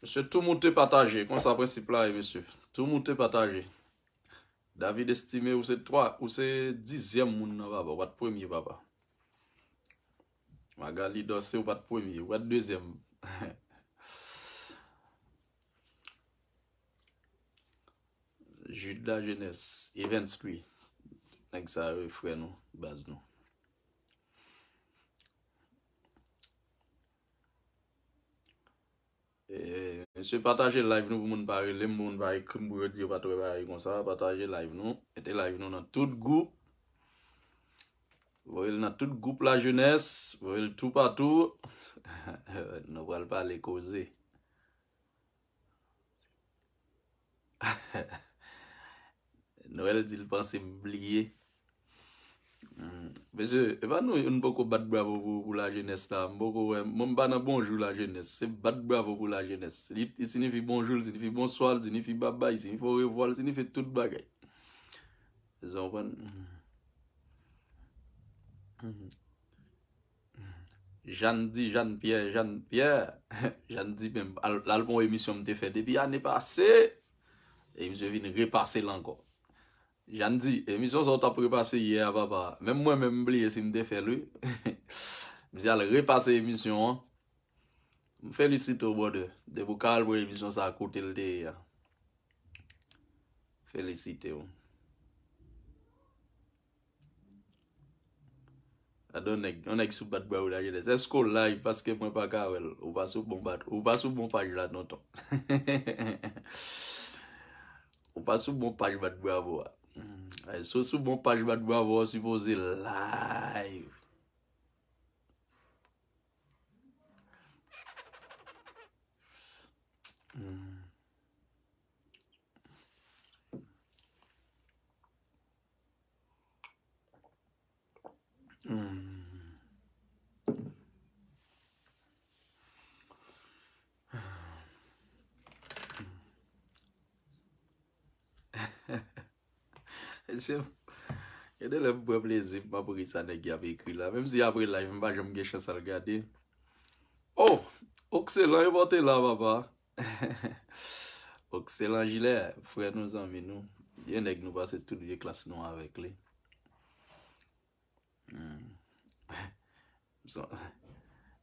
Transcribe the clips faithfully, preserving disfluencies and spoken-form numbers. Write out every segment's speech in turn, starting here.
Mesye, tou moute pataje. Konsa prensip la ye, mesye. Tou moute pataje. David Estimé, ou se twa, ou se dizyèm moun nan, papa. Ou pa t premye, papa. Magali Dorcé, ou pa t premye, ou pa t dezyèm. Jude Lajeunesse, Evans Louis. Nèg sa yo, frè nou, baz nou. Eh, mesye, pataje live nou pou moun pa rele m, pou moun pa ekri m pou yo di yo pa t wè bagay konsa. Pataje live nou. Mete live nou nan tout gwoup. Voye l nan tout gwoup lajenès. Voye l toupatou. Nou pral pale koze. Noël di l panse m bliye. Hmm. Mesye, e pa nou, nou poko bat bravo pou, pou lajenès la. M poko wè, mwen m pa nan bonjou lajenès. Se bat bravo pou lajenès. Li, li sinifi bonjou, li sinifi bonswa, li sinifi babay, li sinifi orevwa, li sinifi tout bagay. Mesye, w konprann? Hmm. Jeanne di, Jeanne Pierre, Jeanne Pierre. Jeanne di, men, al, al pran yon emisyon m te fè depi ane pase. E misye vin repase l ankò. Jeanne di, emisyon sa w t ap repase yè a, papa. Menm mwen menm, m bliye si m te fè l, wi. Misye al repase emisyon an. M felisite w, brother. Depi w ka al pran emisyon sa a kote l te ye a. Felisite w. Gade yon nèg, yon nèg sou bat bravo lajenès. Èske w live? Paske mwen pa ka wè l. Ou pa sou bon bat, ou pa sou bon paj la, tonton. Ou pa sou bon paj bat bravo a. Hmm. Ay, si w sou bon paj bat bravo a, w sipoze live. Hmm. Hmm. Se, gen de lè m pran plezi, m ap ri sa nèg y ap ekri la. Menm si apre live, m pa janm gen chans al gade. Oh! Okselan, e pote la, papa. Okselan Jilè, frè nou, zanmi nou. Yon nèg nou pase tout vye klas nou avèk li. Hmm. M son-,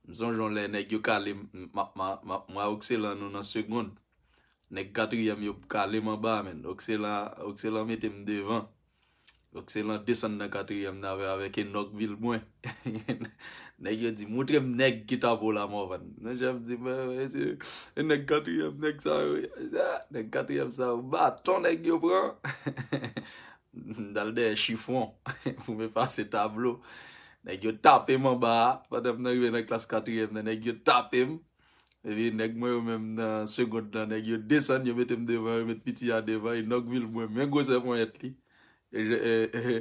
m sonje yon lè nèg yo kale m, m, m, m, m, mwen a Okselan nou nan segond. Nèg katriyèm yo kale m anba, menn. Okselan, Okselan mete m devan. Okselan desann nan katriyèm nan avè, avèk Enòk Vilmwen. Nèg yo di, "Montre m nèg ki tapo la, Mòvann." Nan jan m di, "Mwen, mwen, se, e nèg katriyèm, nèg sa yo, ah, nèg katriyèm sa yo, baton nèg yo pran." M t al dèyè chifon pou m efase tablo. Nèg yo tape m anba a. Pandan m nan rive nan klas katriyèm nan, nèg yo tape m. Epi nèg mwen yo menm nan segond lan, nèg yo desann, yo mete m devan, yo met piti a devan, Enòk Vilmwen, men gwosè ponyèt li. E, e, e,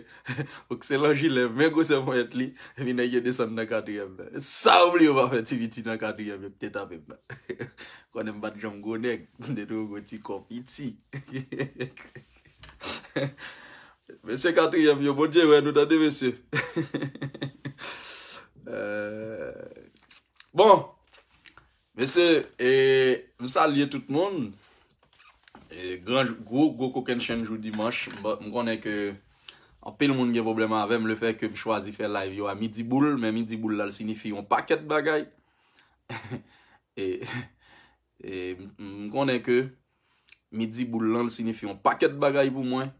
Okselan Jilè, men gwosè ponyèt li. Epi nèg yo desann nan katriyèm nan. Sa w bliye w pa fè ti piti nan katriyèm yo ki te tape m nan. Konnen m pa t janm gwo nèg, m te toujou gwo ti kò piti. Mesye katriyèm yo, Bondye wè nou, tande, mesye. Euh, bon, mesye, e, m salye tout moun. E, gran jou, gwo, gwo kokennchenn jou dimanch. M, m konnen ke anpil moun gen pwoblèm avè m, lefètke m chwazi fè live yo a midi boul, men midi boul la, l sinifi yon pakèt bagay. E, e m, m konnen ke midi boul lan, l sinifi yon pakèt bagay pou mwen.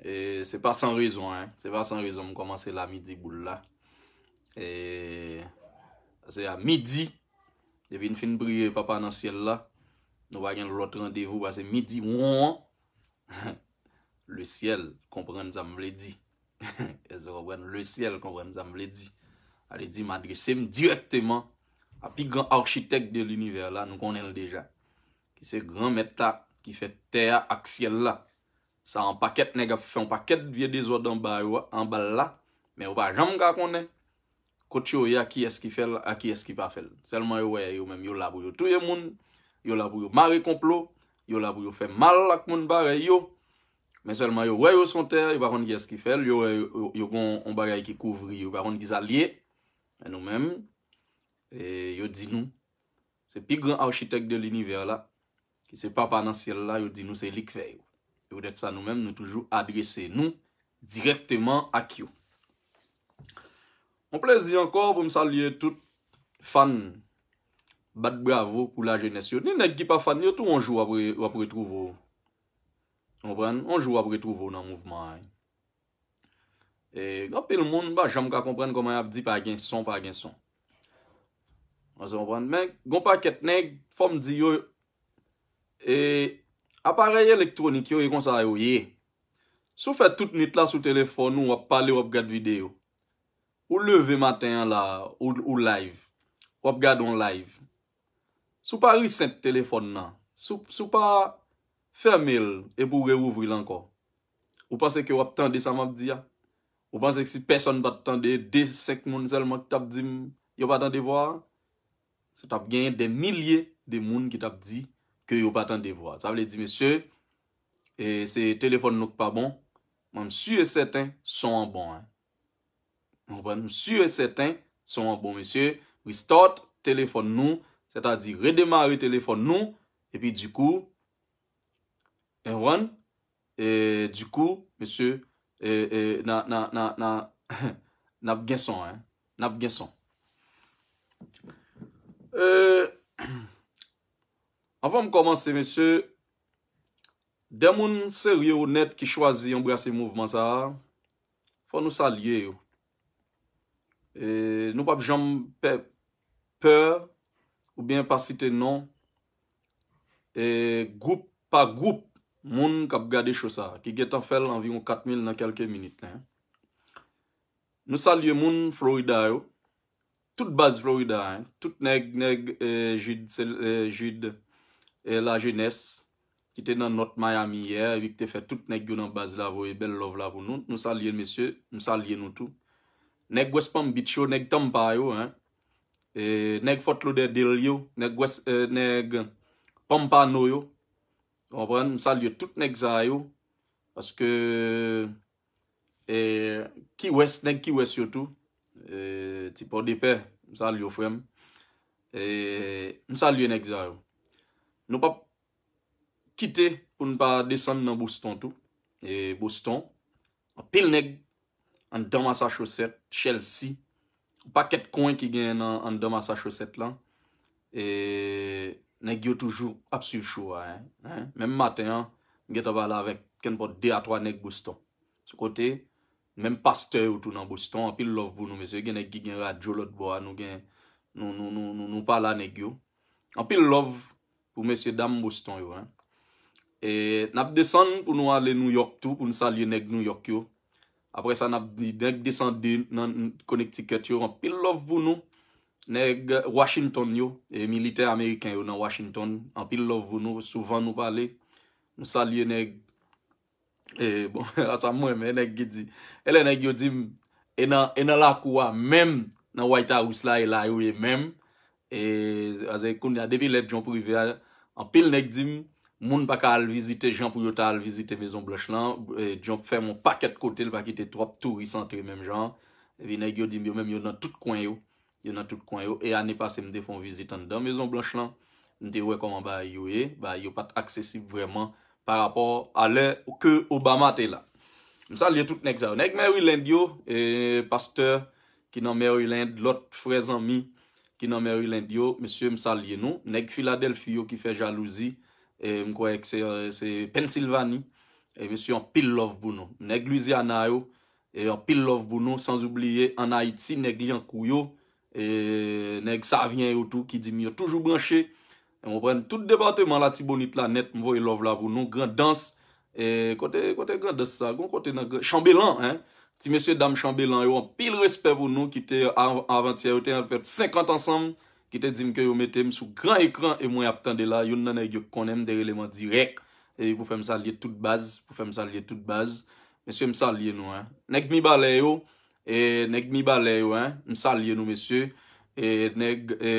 E se pa san rezon, en. Se pa san rezon m kòmanse la midi boul la. E se a midi, depi n fin priye Papa nan syèl la, nou pa gen lòt randevou pase midi won an. Le syèl konprann sa m vle di. Èske w konprann? Le syèl konprann sa m vle di. Sa vle di, m adrese m dirèkteman a pi gran achitèk de linivè la, nou konnen l deja. Ki se Granmèt la, ki fè tè a ak syèl la. Sa yon pakèt nèg ap fè yon pakèt vye dezòd anba yo, anba l la, men yo pa janm ka konnen kot yo ye, a kiyès ki fè l, a kiyès ki pa fè l. Sèlman yo wè yo menm yo la pou yo touye moun, yo la pou yo mare konplo, yo la pou yo fè mal ak moun parèy yo. Men sèlman yo wè yo se yon tè, yo pa konn kiyès ki fè l, yo wè yo, yo, yo gon yon bagay ki kouvri, yo pa konn kisa l ye. Men nou menm, e, yo di nou, se pi gran achitèk de linivè la, ki se Papa nan syèl la, yo di nou se li k fè yo. E poutèt sa nou menm, nou toujou adrese nou dirèkteman ak yo. Yon plezi ankò pou m salye tout fan, bat bravo pou lajenès yo. Ni nèg ki pa fan yo tou, yon jou w ap re-, w ap retwouve w. Ou konprann? Yon jou w ap retwouve w nan mouvman an. E, gen anpil moun pa janm ka konprann kòman y ap di pa gen son, pa gen son. Ou konprann? Men, gon pakèt nèg, fò m di yo, e, aparèy elektwonik yo, e konsa yo ye. Si w fè tout nwit la sou telefòn ou, w ap pale, w ap gad videyo. Ou leve maten an la, ou, ou live. W ap gade yon live. Si w pa reset telefòn nan, si w, si w pa fèmen l epi w reouvri l ankò, ou panse ke w ap tande sa m ap di a? Ou panse ke si pèsonn pa t tande, de, senk moun sèlman ki t ap di m yo pa tande vwa a, se t ap genyen de milye de moun ki t ap di ke yo pa tande vwa a. Sa vle di, mesye, e, se telefòn nou k pa bon, men m si e sèten son an bon, en. Ou konprann? M si e sèten son an bon, mesye. Restart telefòn nou, sètadi redemare telefòn nou, epi dikou, ou konprann? E dikou, mesye, e, e, na, na, na, na, n ap gen son, en. N ap gen son. E, anvan m kòmanse, mesye, de moun serye, onèt ki chwazi anbrase mouvman sa a, fò nou salye yo. E, nou p ap janm pè, pè oubyen pa site non, e, gwoup pa gwoup moun k ap gade cho sa a, ki gentan fè l anviwon kat mil nan kèlke minit la. Nou salye moun Florida yo, tout baz Florida, en, tout nèg, nèg, e, Jid, se, e, Jid, e, Lajenès, ki te nan North Miami yè, epi ki te fè tout nèg yo nan baz la voye bèl love la pou nou. Nou salye mesye, m salye nou tou. Nèg West Palm Beach yo, nèg Tampa yo, en. E, nèg Fort Lauderdale yo, nèg West, e, nèg Pompano yo. Ou konprann? M salye tout nèg sa yo. Paske, e, Key West, nèg Key West yo tou. E, ti Pòdepè, m salye w, frè m. E, m salye nèg sa yo. Nou p ap kite pou n pa desann nan Boston tou. E Boston, anpil nèg anndan Massachusetts, Chelsea, yon pakèt kwen ki genyen nan, anndan Massachusetts lan. E nèg yo toujou ap swiv cho a, en, en. Menm maten an, m gentan pale avèk kenpòt de a twa nèg Boston. Sou kote, menm pastè yo tou nan Boston, anpil love pou nou, mesye. Gen nèg ki gen radyo lòt bò a, nou gen, nou, nou, nou, nou, nou pale a nèg yo. Anpil love pou mesye dam Boston yo, en. E n ap desann pou nou ale New York tou, pou n salye nèg New York yo. Apre sa, n ap di nèg desann nan Connecticut yo, anpil love pou nou. Nèg Washington yo, e militè ameriken yo nan Washington, anpil love pou nou, souvan nou pale. Nou salye nèg, e, bon, a sa mwen, men nèg ki di, e lè nèg yo di m, e nan, e nan lakou a menm, nan White House la, e la yo ye menm. E, kounye a, depi lè Trump rive a, anpil nèg di m, moun pa ka al vizite jan pou yo ta al vizite Mezon Blanch lan. E, Trump fèmen yon pakèt kote, l pa kite twòp touris antre menm jan an. Epi nèg yo di m yo menm yo nan tout kwen yo. Yo nan tout kwen yo. E ane pase, m te fè yon vizit anndan Mezon Blanch lan. M te wè kòman bagay yo ye. Bagay yo pa t aksesib vrèman pa rapò a lè ke Obama te la. M salye tout nèg sa yo. Nèg Maryland yo, e, pastè ki nan Maryland, lòt frè zanmi ki nan Maryland yo, mesye, m salye nou. Nèg Filadèlfi yo ki fè jalouzi, e, m kwè ke se, se Pennsylvanie. E, mesye, anpil love pou nou. Nèg Louisiana yo, e, anpil love pou nou, san oubliye ann Ayiti, nèg Lyankou yo, e, nèg Savyen yo tou ki di m yo toujou branche. E, m pran tout depatman Latibonit la nèt, m voye love la pou nou. Grandans, e, kote, kote Grandans sa? Gon kote nan Gran-, Chanbelan, en. Ti mesye dam Chanbelan yo, anpil respè pou nou ki te av-, avantyè yo te al fèt senkant ansanm, ki te di m ke yo mete m sou gran ekran e mwen ap tande la, youn nan nèg yo k konnen m te rele m an dirèk. e pou fè m salye tout baz, pou fè m salye tout baz. Mesye, m salye nou, en. Nèg Mibalè yo, e nèg Mibalè yo, en, m salye nou, mesye. E nèg, e,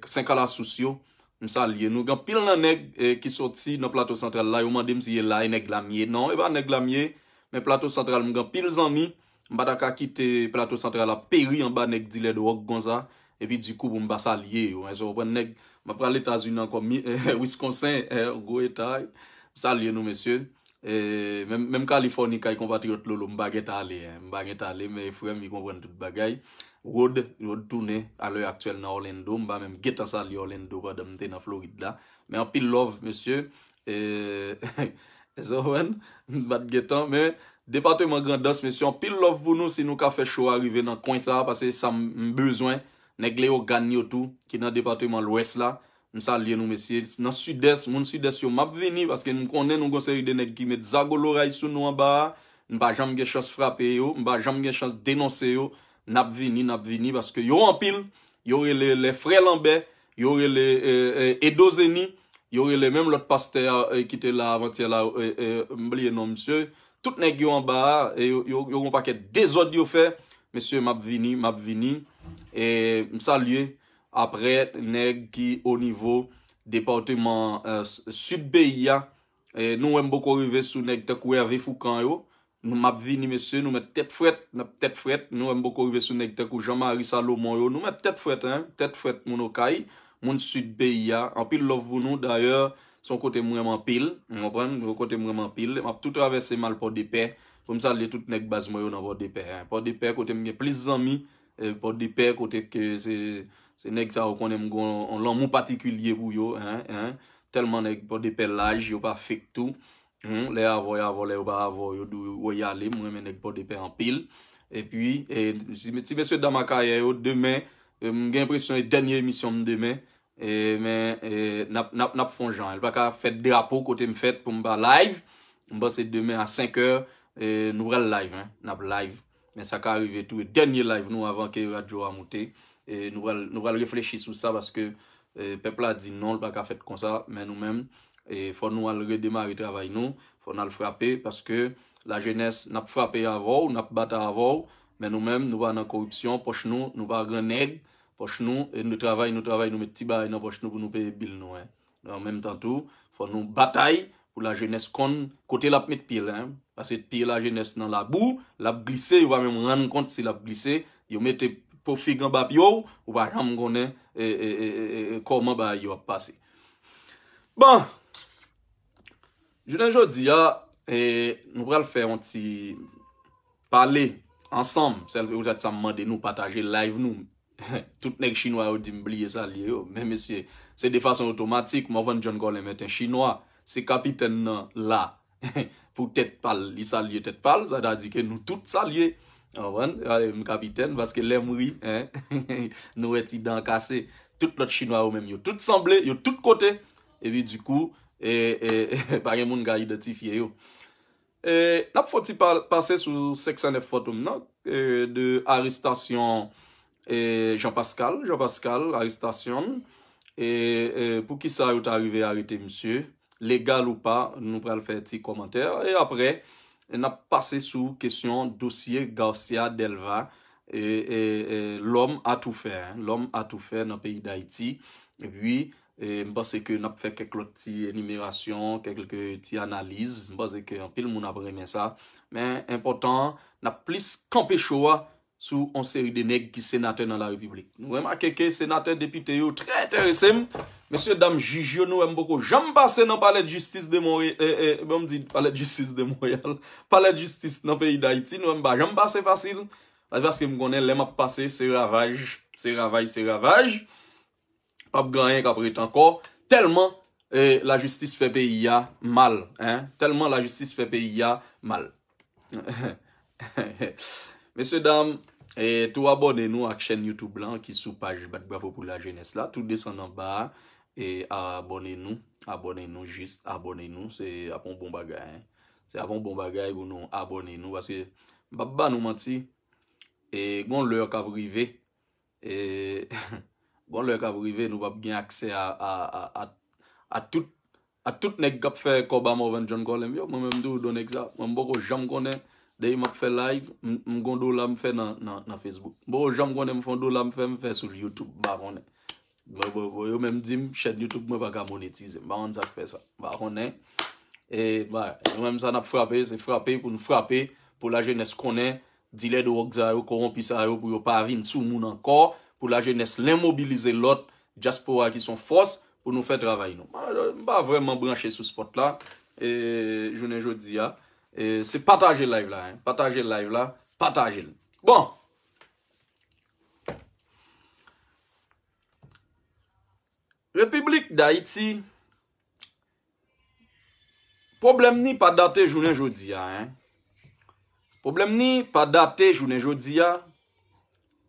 Sen Kalasous yo, m salye nou. Gen anpil nan nèg, e, ki soti nan Plato Santral la, yo mande m si e la, e nèg la m ye. Non, e pa nèg la m ye, men Plato Santral, m gen anpil zanmi. M pa ta ka kite Plato Santral ap peri anba nèg dilè dwòg konsa. Epi dikou pou m pa salye yo. Èske w konprann nèg? M ap pral Etazini ankò, mi, Wisconsin, e, gwo eta. M salye nou, mesye. E, menm, menm Kalifòni, kay konpatriyòt Lolo, m pa gentan ale, en. M pa gentan ale, men frè m, li konprann tout bagay. Rod, Rod tounen, a lè aktyèl nan Orlando. M pa menm gentan salye Orlando pandan m te nan Florid la. Men anpil love, mesye. E, èske w konprann? M pa t gentan, men depatman Grandans, mesye, anpil love pou nou si nou ka fè show a rive nan kwen sa a, paske sa m, m bezwen. Nèg Leyogàn yo tou, ki nan depatman Lwès la, m salye nou, mesye. Nan Sidès, moun Sidès yo, m ap vini, paske m konnen nou gon seri de nèg ki met zago loray sou nou anba a. M pa janm gen chans frape yo, m pa janm gen chans denonse yo. N ap vini, n ap vini, paske yo anpil. Yo rele lè frè Lanbè, yo rele, e, e, Edo Zeni, yo rele menm lòt pastè a, e, ki te la avantyè la, e, e, m bliye non misye. Tout nèg yo anba a, e, yo, yo, yo gon pakèt dezòd yo fè. Mesye, m ap vini, m ap vini. E, m salye aprè nèg ki o nivo depatman, e, s-, sid peyi a. E, nou wè m poko rive sou nèg tankou Hervé Foucan yo. Nou m ap vini, mesye, nou mèt tèt frèt, n ap tèt frèt. Nou wè m poko rive sou nèg tankou Jean Marie Salomon yo. Nou mèt tèt frèt, en, tèt frèt moun Okay, moun sid peyi a. Anpil love pou nou, dayè, se yon kote m renmen anpil, w konprann? Yon kote m renmen anpil. M ap tou travèse m al Pòdepè, pou m salye tout nèg baz mwen yo nan Pòdepè, en. Pòdepè, kote m gen plis zanmi, e, Pòdepè, kote ke se, se nèg sa yo konnen m gon yon lanmou patikilye pou yo, en, en. Tèlman nèg Pòdepè laj, yo pa fake tou. Hmm, lè avè w, avè w, lè yo pa avè w, yo di w wè y ale. M renmen nèg Pòdepè anpil. Epi, e, ti, ti mesye dam Akayè yo, demen, e, m gen enpresyon e dènye emisyon m demen. E, men, e, n ap, n ap, n ap fè yon jan. Li pa ka fèt drapo kote m fèt pou m pa live. M panse demen a senk è, e, nou pral live, en. N ap live. Men sa ka rive tou, e dènye live nou avan ke radyo a moute. E nou pral, nou pral reflechi sou sa paske, e, pèp la di non, li pa ka fèt konsa. Men nou menm, e, fò nou al redemare travay nou. Fò n al frape paske lajenès, n ap frape avè w, n ap batay avè w. Men nou menm, nou pa nan koripsyon, pòch nou, nou pa grannèg, pòch nou, e nou travay, nou travay, nou met ti bagay nan pòch nou pou nou peye bil nou, en. An menm tan tou, fò nou batay pou lajenès konn kote l ap met pye l, en. Paske pye lajenès nan labou, l ap glise, yo pa menm rann kont si l ap glise. Yo mete po fig anba pye w, ou pa janm konnen, e, e, e, e, e, kòman bagay yo ap pase. Bon, jounen jodi a, e, nou pral fè yon ti pale ansanm. Sèl poutèt sa m mande nou pataje live nou. Tout nèg chinwa yo di m bliye salye yo. Men mesye, se de fason otomatik, Morvan John Colin est un Chinois. Se kapitèn nan la pou tèt pa l, li salye tèt pa l, sa ta di ke nou tout salye. Ou konprann? E, m kapitèn, paske lè m ri, en, nou wè ti dan kase. Tout lòt chinwa yo menm, yo tout sanble, yo tout kote. Epi dikou, e, e, pa gen moun ka idantifye yo. E, n ap fè yon ti pa-, pase sou senk san nèf foto m nan, e, de arestasyon, e, Jean Pascal, Jean Pascal, arestasyon l. E, e, poukisa yo ta rive arete misye? Legal ou pa, nou pral fè ti kòmantè. E aprè, n ap pase sou kesyon dosye Garcia Delva, e, e, e, l'homme à tout faire, hein, l'homme à tout faire nan peyi Dayiti. Epi, e, m panse ke n ap fè kèk lòt ti enimerasyon, kèk ti analiz. M panse ke anpil moun ap renmen sa. Men enpòtan, n ap plis kanpe cho a sou yon seri de nèg ki senatè nan la repiblik. Nou remake ke senatè, depite yo trè enterese m. Mesye dam jij yo, nou wè m poko janm pase nan palè de jistis de Monreyal, e, e, bon, m di palè de jistis de Monreyal, palè de jistis nan peyi Dayiti, nou wè m pa janm pase fasil. Se paske m konnen lè m ap pase, se ravaj, se ravaj, se ravaj. P ap gen anyen k ap ret ankò. Tèlman, e, lajistis fè peyi a mal, en. Tèlman lajistis fè peyi a mal. Mesye dam, e, tou abòne nou ak chèn YouTube lan ki sou paj Bat Bravo pou Lajenès la. Tou desann anba a, e, abòne nou. Abòne nou, jis abòne nou. Se ap yon bon bagay, en. Se ap yon bon bagay pou nou abòne nou. Paske, m p ap ba nou manti, e, gon lè k ap rive, e, gon lè k ap rive, nou p ap gen aksè a, a, a, a, a tout Ak tout nèg k ap fè kòb a Morvan John Colem yo, mwen menm tou, don nèg sa, mwen m poko janm konnen, depi m ap fè live, m, m gon dola m fè nan, nan, nan Facebook. M poko janm konnen m fè yon dola m fè, m fè sou YouTube, m pa konnen. Bon, bon, bon, yo menm di m, chèn YouTube mwen pa ka monetize. M pa konn sa k fè sa. M pa konnen. E, ba, nou menm sa n ap frape, se frape pou nou frape, pou lajenès konnen, dilè dwòg sa yo, kowonpi sa yo, pou yo pa vin sou moun ankò, pou lajenès lan mobilize lòt, dyaspora ki se yon fòs, pou nou fè travay nou. M pa, m pa vrèman branche sou spòt la, e, jounen jodi a. E, se pataje live la, hein. Pataje live la, pataje l. Bon. Repiblik Dayiti, pwoblèm ni pa date jounen jodi a, hein. Pwoblèm ni pa date jounen jodi a.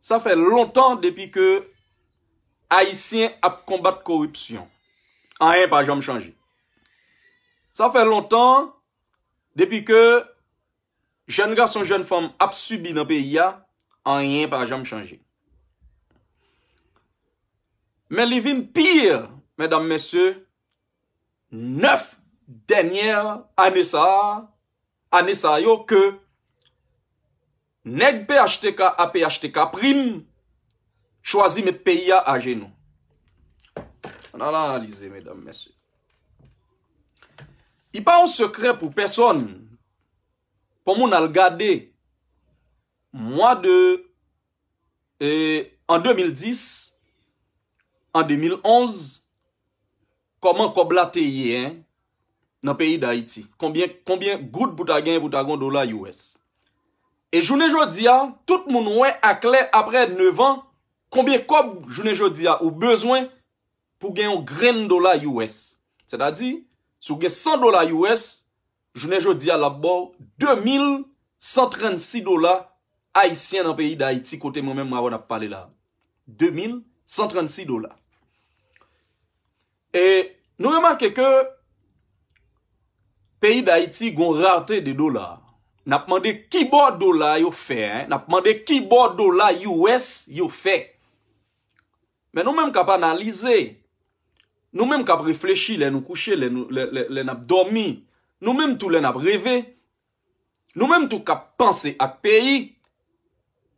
Sa fè lontan depi ke Ayisyen ap konbat koripsyon. Anyen pa janm chanje. Sa fè lontan depi ke jèn gason, jèn fanm ap sibi nan peyi a, anyen pa janm chanje. Men li vin pi, medam, mesye, nèf dènyè ane sa a, ane sa yo ke nèg P H T K a P H T K prim chwazi met peyi a ajenou. Ann al analize, medam, mesye. Li pa yon sekrè pou pèsonn. Pou moun al gade mwa de, e, an de mil dis, an de mil onz, kòman kòb la te ye, hein, nan peyi Dayiti. Konbyen, konbyen goud pou ta genyen pou ta gon dola U S. E jounen jodi a, tout moun wè aklè aprè nèf an, konbyen kòb jounen jodi a ou bezwen pou gen yon grenn dola U S. Sètadi, si w gen san dola U S, jounen jodi a, l ap ba w de mil san trannsis dola ayisyen nan peyi Dayiti, kote mwen menm, Mawon, ap pale la. De mil san trannsis dola. E nou remake ke peyi Dayiti gon rate de dola. N ap mande ki bò dola yo fè, hein? N ap mande ki bò dola U S yo fè. Men nou menm k ap analize, nou menm k ap reflechi lè nou kouche, lè nou, lè, lè, lè n ap dòmi, nou menm tou lè n ap reve, nou menm tou k ap panse ak peyi,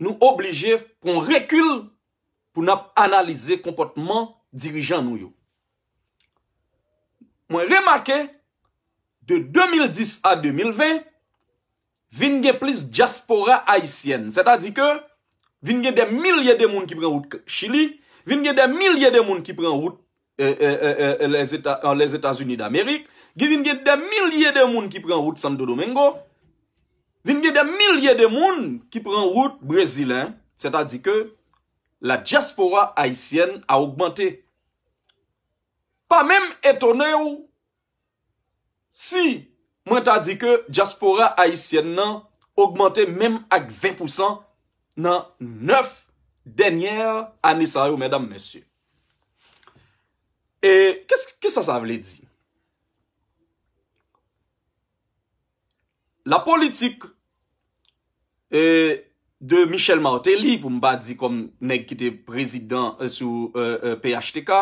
nou oblije pran rekil pou n ap analize konpòtman dirijan nou yo. Mwen remake, de de mil dis a de mil ven, vin gen plis dyaspora ayisyèn. Sètadi ke vin gen dè milye de moun ki pran wout Chili, vin gen dè milye de moun ki pran wout, e, e, e, e, Lèzeta-, an Lèzetazini Damerik, gen, vin gen dè milye de moun ki pran wout Santo Domingo, vin gen dè milye de moun ki pran wout Brezil, hein. Sètadi ke la diaspora haïtienne a augmenté. Pa menm etone w si mwen ta di ke dyaspora ayisyèn nan ogmante menm ak ven pousan nan nèf dènyè ane sa yo, medam, mesye. E kis-, kisa sa vle di? La politik, e, de Michel Martelly, pou m pa di kòm nèg ki te prezidan, e, sou, e, e, P H T K,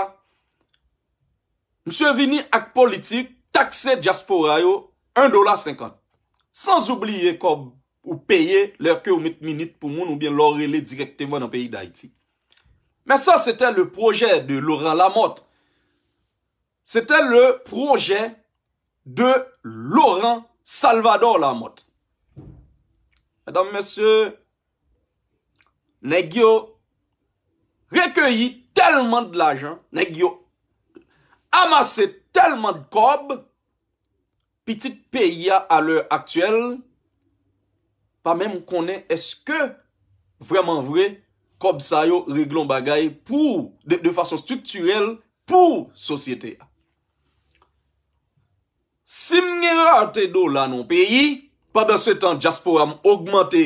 misye vini ak politik takse dyaspora yo en dola senkant. San oubliye kòb ou peye lè ke ou met minit pou moun oubyen lè w rele dirèkteman nan peyi Dayiti. Men sa, se te le pwojè de Laurent Lamothe. Se te le pwojè de Laurent Salvador Lamothe. Medam, mesye, nèg yo rekeyi tèlman de lajan, nèg yo amase tèlman de kòb, pitit peyi a, a lè aktyèl, pa menm konnen èske vrèman vre kòb sa yo regle yon bagay pou, de, de fason striktirèl pou sosyete a. Si m gen rate dola nan yon peyi, pandan se tan dyaspora m ogmante.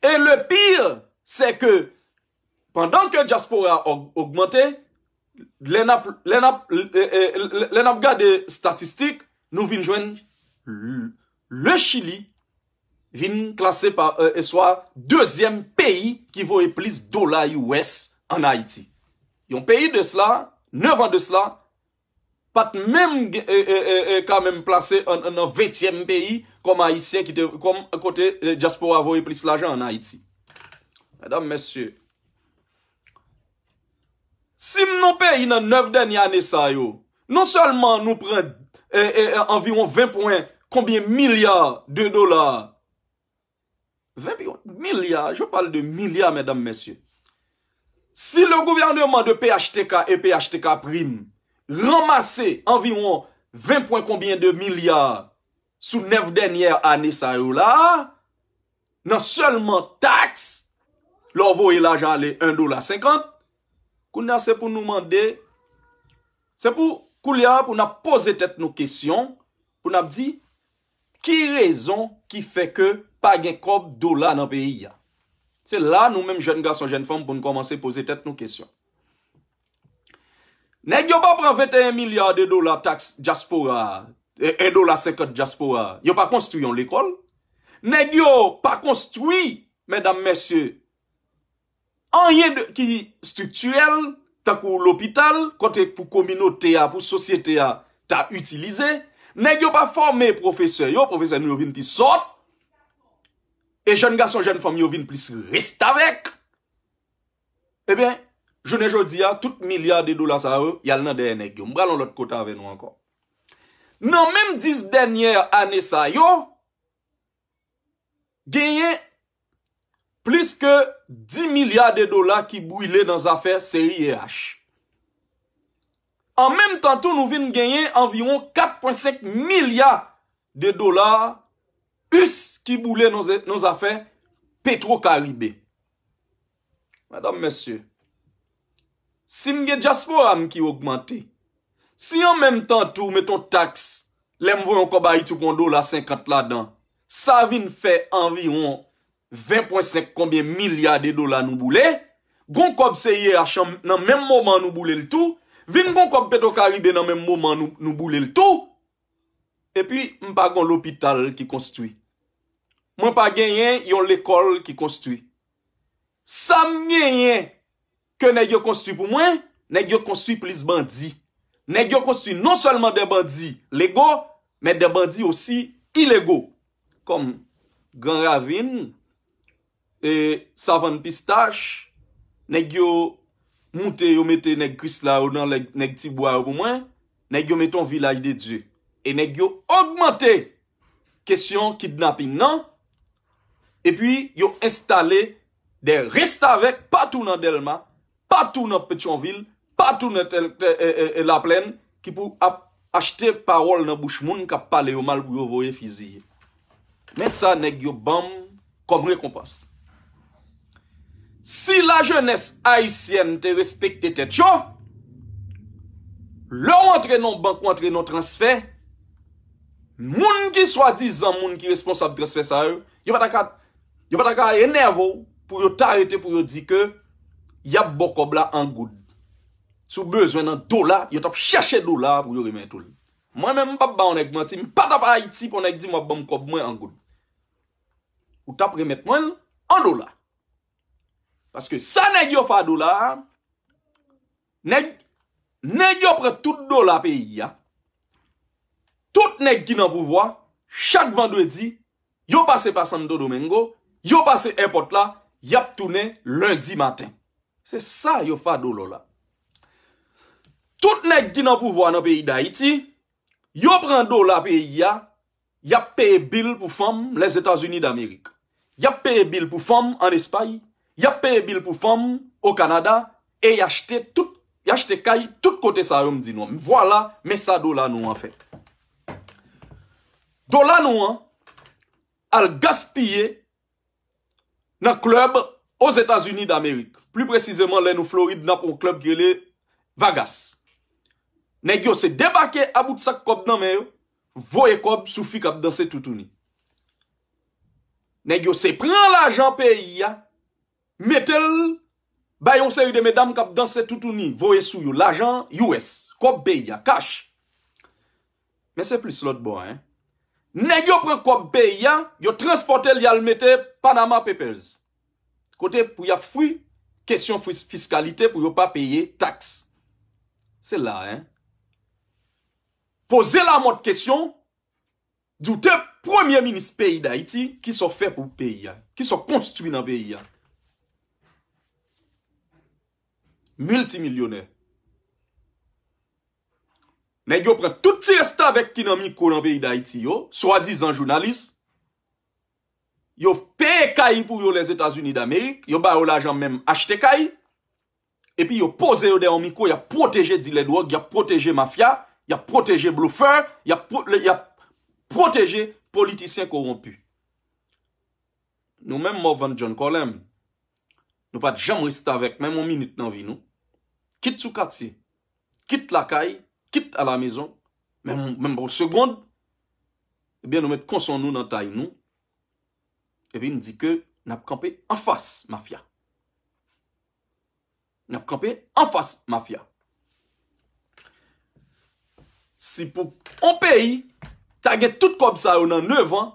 E le pire, se ke pandan ke dyaspora a og-, ogmante, lè n ap, lè n ap, e, e, lè, lè n ap gade estatistik, nou vin jwenn l-, le Chili vin klase pa, e, e swa dezyèm peyi ki voye plis dola U S ann Ayiti. Yon peyi de sela, nèf an de sela, pa t menm gen- e, e, e, e, kanmenm plase an- an- nan ventyèm peyi kòm Ayisyen ki te kòm kote e, dyaspora voye plis lajan ann Ayiti. Medam, mesye, si m nan peyi nan nèf dènye ane sa yo, non sèlman nou pran e, e, e, anviwon ven pwen konbyen milya de dola, ven milya, je parle de milya, medam, mesye. Si le gouvernement de P H T K et P H T K Prime ranmase anviwon ven pwen konbyen de milya sou nèf dènyè ane sa yo la, nan sèlman taks, lè w voye lajan ale en dola senkant, kounye a se pou nou mande, se pou koulye a pou n ap poze tèt nou kesyon, pou n ap di, ki rezon ki fè ke pa gen kòb dola nan peyi a? Se la nou menm jèn gason, jèn fanm pou n kòmanse poze tèt nou kesyon. Nèg yo pa pran venteyen milya de dola taks dyaspora a, e, en dola senkant dyaspora a. Yo pa konstwi yon lekòl. Nèg yo pa konstwi, medam, mesye, anyen de, ki estriktirèl, tankou lopital, kote pou kominote a, pou sosyete a, ta itilize. Nèg yo pa fòme pwofesè yo, pwofesè nou yo vin pi sòt. E jèn gason, jèn fanm yo vin plis restavèk. Ebyen, jounen jodi a, tout milya de dola sa yo, y al nan dèyè nèg yo. M pral yon lòt kote avè nou ankò. Nan menm dis dènyè ane sa yo, genyen plis ke dis milya de dola ki brile nan zafè C I E H. An menm tan tou, nou vin genyen anviwon kat pwen senk milya de dola us ki boule nan ze- nan zafè Petro Karibe. Medam, mesye, si m gen dyaspora m ki ogmante, si an menm tan tou, meton taks, lè m voye yon kòb Ayiti pou yon dola senkant ladan, sa vin fè anviwon ven pwen senk konbyen milya de dola nou boule, gon kòb C I E H an- nan menm moman nou boule l tou, vin gon kòb Petro Karibe nan menm moman nou, nou boule l tou, epi m pa gon lopital ki konstwi. Mwen pa genyen yon lekòl ki konstwi. Sa m genyen ke nèg yo konstwi pou mwen, nèg yo konstwi plis bandi. Nèg yo konstwi non sèlman de bandi lego, men de bandi osi ilego. Kòm Gran Ravin, e, Savann Pistach, nèg yo moute, yo mete nèg Krisla yo nan nèg, nèg Tibwa yo pou mwen, nèg yo mete yon Vilaj de Dye. E nèg yo ogmante kesyon kidnapin nan, epi yo enstale de restavèk patou nan Dèlma, patou nan Petyonvil, patou nan tèl- tè- e- e- e Laplèn, ki pou ap achte pawòl nan bouch moun k ap pale yo mal pou yo voye fiziye. Men sa nèg yo ban m kòm rekonpans. Si lajenès ayisyèn te respekte tèt yo, lè w antre nan bank, w antre nan transfè, moun ki swadizan moun ki responsab transfè sa yo, yo pa ta ka, yo pa ta ka enève w pou yo ta rete pou yo di ke y ap ba w kòb la an goud. Si w bezwen nan dola, yo t ap chèche dola pou yo remèt ou l. Mwen menm, m p ap ba yon nèg manti, m pa t ap Ayiti pou yon nèg di m w ap ban m kòb mwen an goud. Ou t ap remèt mwen l an dola. Paske sa nèg yo fè a dola a, nèg, nèg yo pran tout dola peyi a. Tout nèg ki nan pouvwa, chak vandredi, yo pase pa Santo Domingo, yo pase èpòt la, y ap tounen lendi maten. Se sa yo fè a dola la. Tout nèg ki nan pouvwa nan peyi Dayiti, yo pran dola peyi a, y ap peye bil pou fanm Lèzetazini Damerik. Y ap peye bil pou fanm ann Espay. Y ap peye bil pou fanm o Kanada. E y achte tout, y achte kay tout kote sa yo m di nou an. Vwala, men sa dola nou an fè. Dola nou an al gaspiye nan klèb Ozetazini Damerik. Pli presizeman, lè nou Florid, n ap yon klèb ki rele Vagas. Nèg yo se debake a bout sak kòb nan men yo, voye kòb sou fi k ap danse toutouni. Nèg yo se pran lajan peyi a, mete l bay yon seri de medam k ap danse toutouni, voye sou yo lajan U S, kòb peyi a, kach. Men se plis lòt bò a, en. Nèg yo pran kòb peyi a, yo transpòte l, y al mete Panama Papers. Kote pou y ap fwi kesyon fis- fiskalite pou yo pa peye taks. Se la, en. Poze Lamothe kesyon, di w te premye minis peyi Dayiti, kisa w fè pou peyi a? Kisa w konstwi nan peyi a? Miltimilyonè. Nèg yo pran tout ti restavèk ki nan mikwo nan peyi Dayiti yo, swadizan jounalis, yo peye kay pou yo Lèzetazini Damerik, yo ba yo lajan menm achte kay, epi yo poze yo dèyè yon mikwo, y ap pwoteje dilè dwòg, y ap pwoteje mafya, y ap pwoteje blofè, y ap pwo-, y ap pwoteje politisyen kowonpi. Nou menm Morvan John Colem, nou pa t janm restavèk menm yon minit nan vi nou. Kit sou katye, kit lakay, kit alamezon, menm, menm pa yon segonn, ebyen nou met konson nou nan tay nou, epi n di ke n ap kanpe anfas mafya. N ap kanpe anfas mafya. Si pou yon peyi ta gen tout kòb sa yo nan nèf an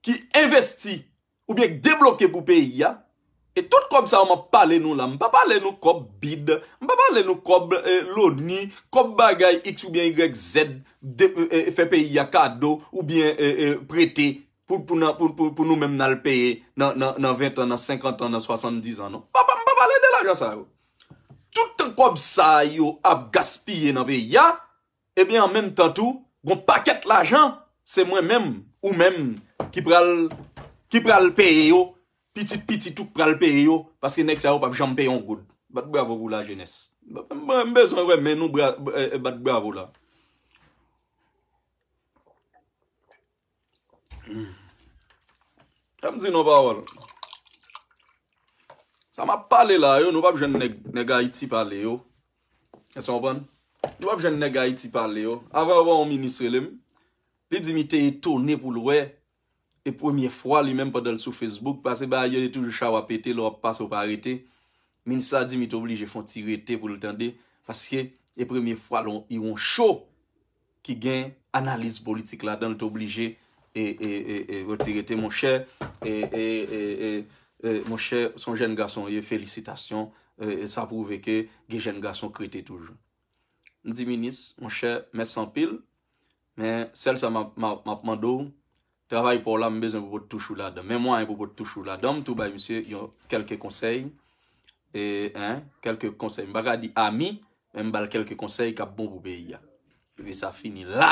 ki envesti oubyen k debloke pou peyi a, e tout kòb sa yo m ap pale nou la, m pa pale nou kòb bid, m pa pale nou kòb eh, loni, kòb bagay X oubyen Y Z, de, eh, eh, fè peyi a kado oubyen eh, eh, prete pou, pou, nan- pou, pou, pou nou menm n al peye nan, nan, nan ven an, nan senkant an, nan swasanndis an, non. M pa, pa, m pa pale de lajan sa yo. Tout tan kòb sa yo ap gaspiye nan peyi a, ebyen, an menm tan tou, gon pakèt lajan, se mwen menm, ou menm, ki pral, ki pral peye yo, pitit pitit ou k pral peye yo, paske nèg sa yo p ap janm peye yon goud. Bat bravo pou lajenès. M, m, m bezwen wè men nou bra, eh, eh, bat bravo la. Fè m di nou pawòl. Sa m ap pale la yo, nou p ap jwenn nèg, nèg Ayiti pale yo. Èske w konprann? Nou p ap jwenn nèg Ayiti pale yo. Avan, avan yon minis rele m, li di m li te etone pou l wè, e premye fwa li menm pandan l sou Facebook, paske bagay yo toujou chawa pete, lè w ap pase w pa rete. Minis la di m li te oblije fè yon ti rete pou l tande, paske e premye fwa l yon, yon cho ki gen analiz politik ladan l, te oblije e, e, e, e, retire te, monchè, e, e, e, e, e, monchè, se yon jèn gason w ye, felisitasyon, e, e, sa pwouve ke gen jèn gason k rete toujou. M di minis, monchè, mèsi anpil, men sèl sa m ap, m ap, m ap mande w, travay pa w la, m bezwen pou pot touch ou ladan. Men mwayen pou pot touch ou ladan, m tou bay misye yon kèlke konsèy, e, en, kèlke konsèy. M pa ka di ami, men m ba l kèlke konsèy k ap bon pou peyi a. Epi sa fini la.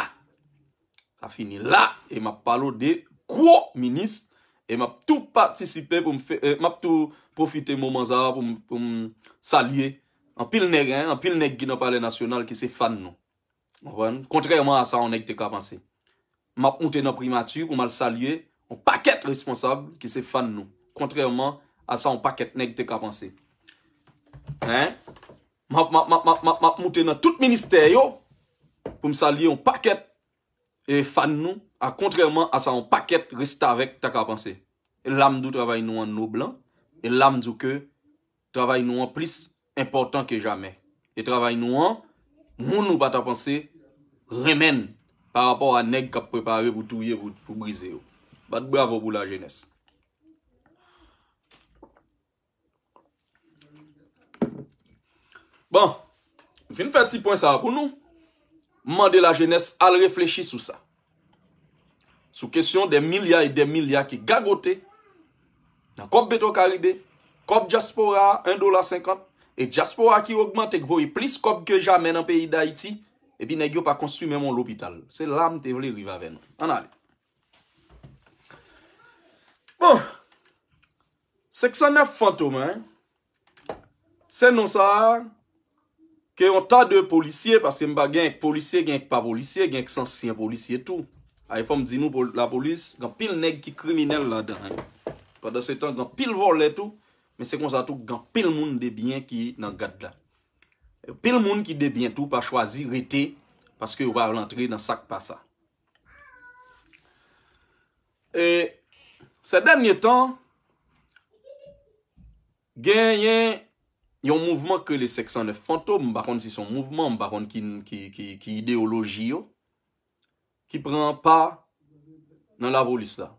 Sa fini la, e m ap pale w de gwo minis, e m ap tou patisipe pou m fè, e, m ap tou pwofite moman sa a pou m, pou m salye anpil nèg, en, anpil nèg ki nan Palè Nasyonal ki se fan nou. Konprann? Kontrèman a sa yon nèg te ka panse. M ap moute nan primati pou m al salye yon pakèt responsab ki se fan nou. Kontrèman a sa yon pakèt nèg te ka panse. En? M ap, m ap, m ap, m ap, m ap, m ap moute nan tout ministè yo pou m salye yon pakèt e fan nou, a kontrèman a sa yon pakèt restavèk ta ka panse. E la m di w travay nou an nob lan, e la m di w ke travay nou an plis enpòtan ke jamè. E travay nou an, moun ou pa ta panse renmen l pa rapò a nèg k ap prepare pou touye, pou, pou brize yo. Bat bravo pou lajenès. Bon, m fin fè ti pwen sa a pou nou. M mande lajenès al reflechi sou sa. Sou kesyon dè milya e dè milya ki gagote nan kòb Petro Karibe, kòb dyaspora a, en dola senkant, e dyaspora ki ogmante, k voye plis kòb ke jamè nan peyi Dayiti, epi nèg yo pa konstwi menm yon lopital. Se la m te vle rive avè nou. Ann ale. Bon, senk san nèf Fantom, en. Se non sa a ke yon ta de polisye, paske m pa gen k polisye, gen k pa polisye, gen k ansyen polisye tou. Ay, fò m di nou, pol-, lapolis, gen anpil nèg ki kriminèl ladan, en. Pandansetan, gen anpil vòlè tou, men se konsa tou, gen anpil moun de byen ki nan gad la. Anpil moun ki de byen tou pa chwazi rete, paske yo pa vle antre nan sa k pa sa. E, sè dènye tan, genyen yon mouvman k rele senk san nèf Fantom, m pa konn si se yon mouvman, m pa konn ki, ki, ki, ki ideyoloji yo, ki pran pa nan lapolis la.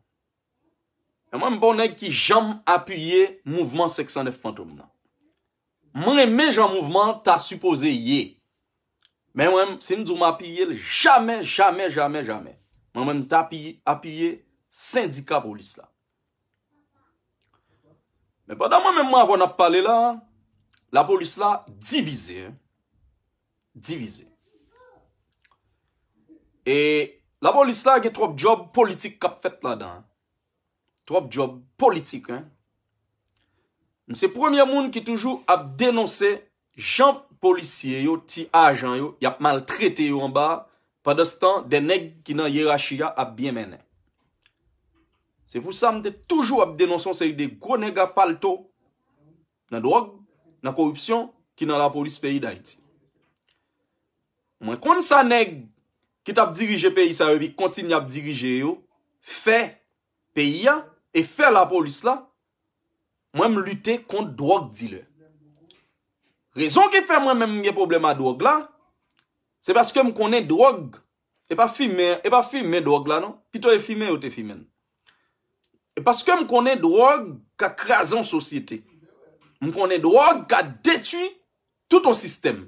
E mwen, m pa yon nèg ki janm apiye mouvman senk san nèf Fantom nan. M renmen jan mouvman an ta sipoze ye. Men mwen, si m di w m apiye l, jamè, jamè, jamè, jamè. Mwen menm, m t apiye, apiye sendika polis la. Men pandan mwen menm, mwen avè w n ap pale la, lapolis la divize, en. Divize. E lapolis la gen twòp djòb politik k ap fèt ladan, en. Twòp djòb politik, en. M se premye moun ki toujou ap denonse jan polisye yo, ti ajan yo, y ap maltrete yo anba, pandanstan, de nèg ki nan yerachi a ap byen mennen. Se pou sa m te toujou ap denonse yon seri de gwo nèg a palto nan dwòg, nan koripsyon, ki nan lapolis peyi Dayiti. Mwen konn sa nèg ki t ap dirije peyi sa yo epi kontinye ap dirije yo fè peyi a e fè lapolis la, mwen m lite kont dwòg dilè. Rezon ki fè mwen menm m gen pwoblèm a dwòg la, se paske m konnen dwòg, e pa fimen, e pa fimen dwòg la non, pito e fimen yo te fimen l. E paske m konnen dwòg ka kraze yon sosyete. M konnen dwòg ka detwi tout yon sistèm.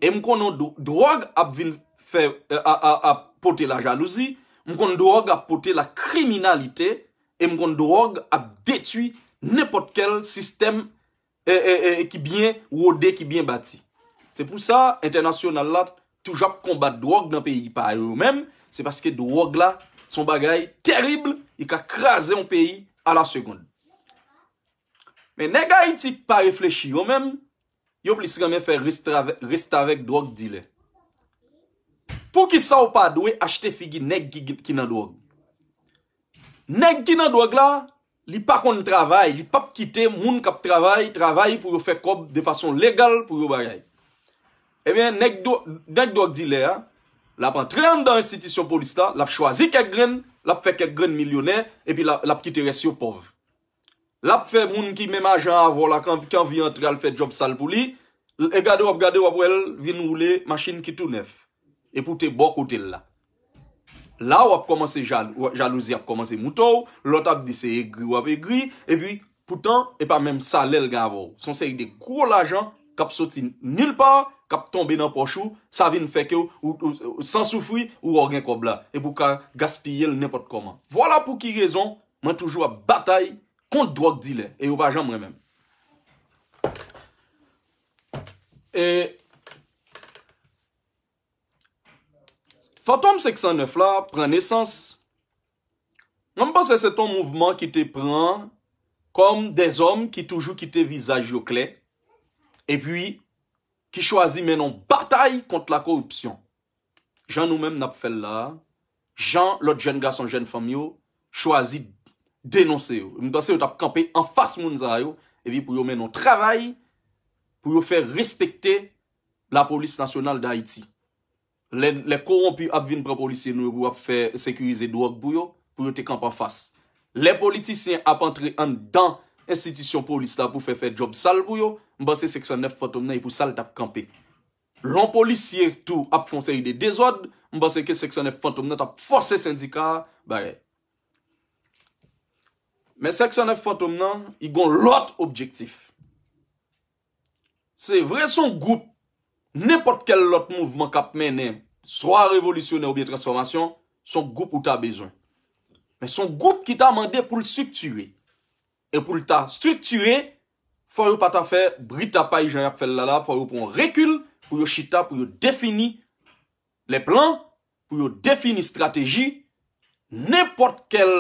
E m konnen dw-, dwòg ap vin fè, e, a, a, ap pote lajalouzi, m konn dwòg ap pote lakriminalite, e m konn dwòg ap detwi nenpòt kèl sistèm, e, e, e, ki byen wode, ki byen bati. Se pou sa, entènasyonal la toujou ap konbat dwòg nan peyi pa yo menm, se paske dwòg la se yon bagay terib, li ka kraze yon peyi a la segonn. Men nèg Ayiti k pa reflechi yo menm, yo plis renmen fè restavè-, restavèk dwòg dilè. Poukisa w pa dwe achte figi nèg ki, ki nan dwòg? Nèg ki nan dwòg la, li pa konn travay, li p ap kite moun k ap travay, travay pou yo fè kòb de fason legal pou yo bagay. Ebyen, nèg dwo-, nèg dwòg dilè a, l ap antre anndan enstitisyon polis la, l ap chwazi kèk grenn, l ap fè kèk grenn milyonè, epi l ap, l ap kite rès yo pòv. L ap fè moun ki menm ajan avè w la, ki anvi, ki anvi antre al fè djòb sal pou li, e gade w ap gade, w ap wè l vin woule machin ki tou nèf. Epi w te bò kote l la. La w ap kòmanse jal-, w-, jalouzi ap kòmanse moute w, lòt ap di se egri w ap egri, epi poutan, e pa menm salè l gen avè w. Se yon seri de gwo lajan k ap soti nilpa, k ap tonbe nan pòch ou, sa vin fè ke w, ou, ou, ou, san soufri, ou wè w gen kòb la, epi w ka gaspiye l nenpòt kòman. Vwala pou ki rezon mwen toujou ap batay kont dwòg dilè, e yo pa janm renmen m. E Fantom senk san nèf la pran nesans. Mwen, m panse se t on mouvman ki te pran kòm dèzòm ki toujou kite vizaj yo klè, epi ki chwazi mennen yon batay kont lakoripsyon. Jan nou menm n ap fè l la a, jan lòt jèn gason, jèn fanm yo chwazi denonse yo. M panse yo t ap kanpe anfas moun sa yo, epi pou yo mennen yon travay, pou yo fè respekte Lapolis Nasyonal d Ayiti. Lè, lè kowonpi ap vin pran polisye nou yo pou ap fè sekirize dwòg pou yo, pou yo te kanpe anfas. Lè politisyen ap antre anndan enstitisyon polis la pou fè, fè djòb sal pou yo, m panse senk san nèf Fantom nan e pou sa l t ap kanpe. Lè yon polisye tou ap fè yon seri de dezòd, m panse ke senk san nèf Fantom nan t ap fòse sendika a bagay. Men senk san nèf Fantom nan, li gon lòt objektif. Se vre, se yon gwoup, nenpòt kèl lòt mouvman k ap mennen, swa revolisyonè oubyen transfòmasyon, se yon gwoup ou ta bezwen. Men se yon gwoup ki ta mande pou l estriktire. E pou l ta estriktire, fò yo pa ta fè bri tapay jan y ap fè l la la, fò yo pran rekil pou yo chita, pou yo defini lè plan, pou yo defini estrateji, nenpòt kèl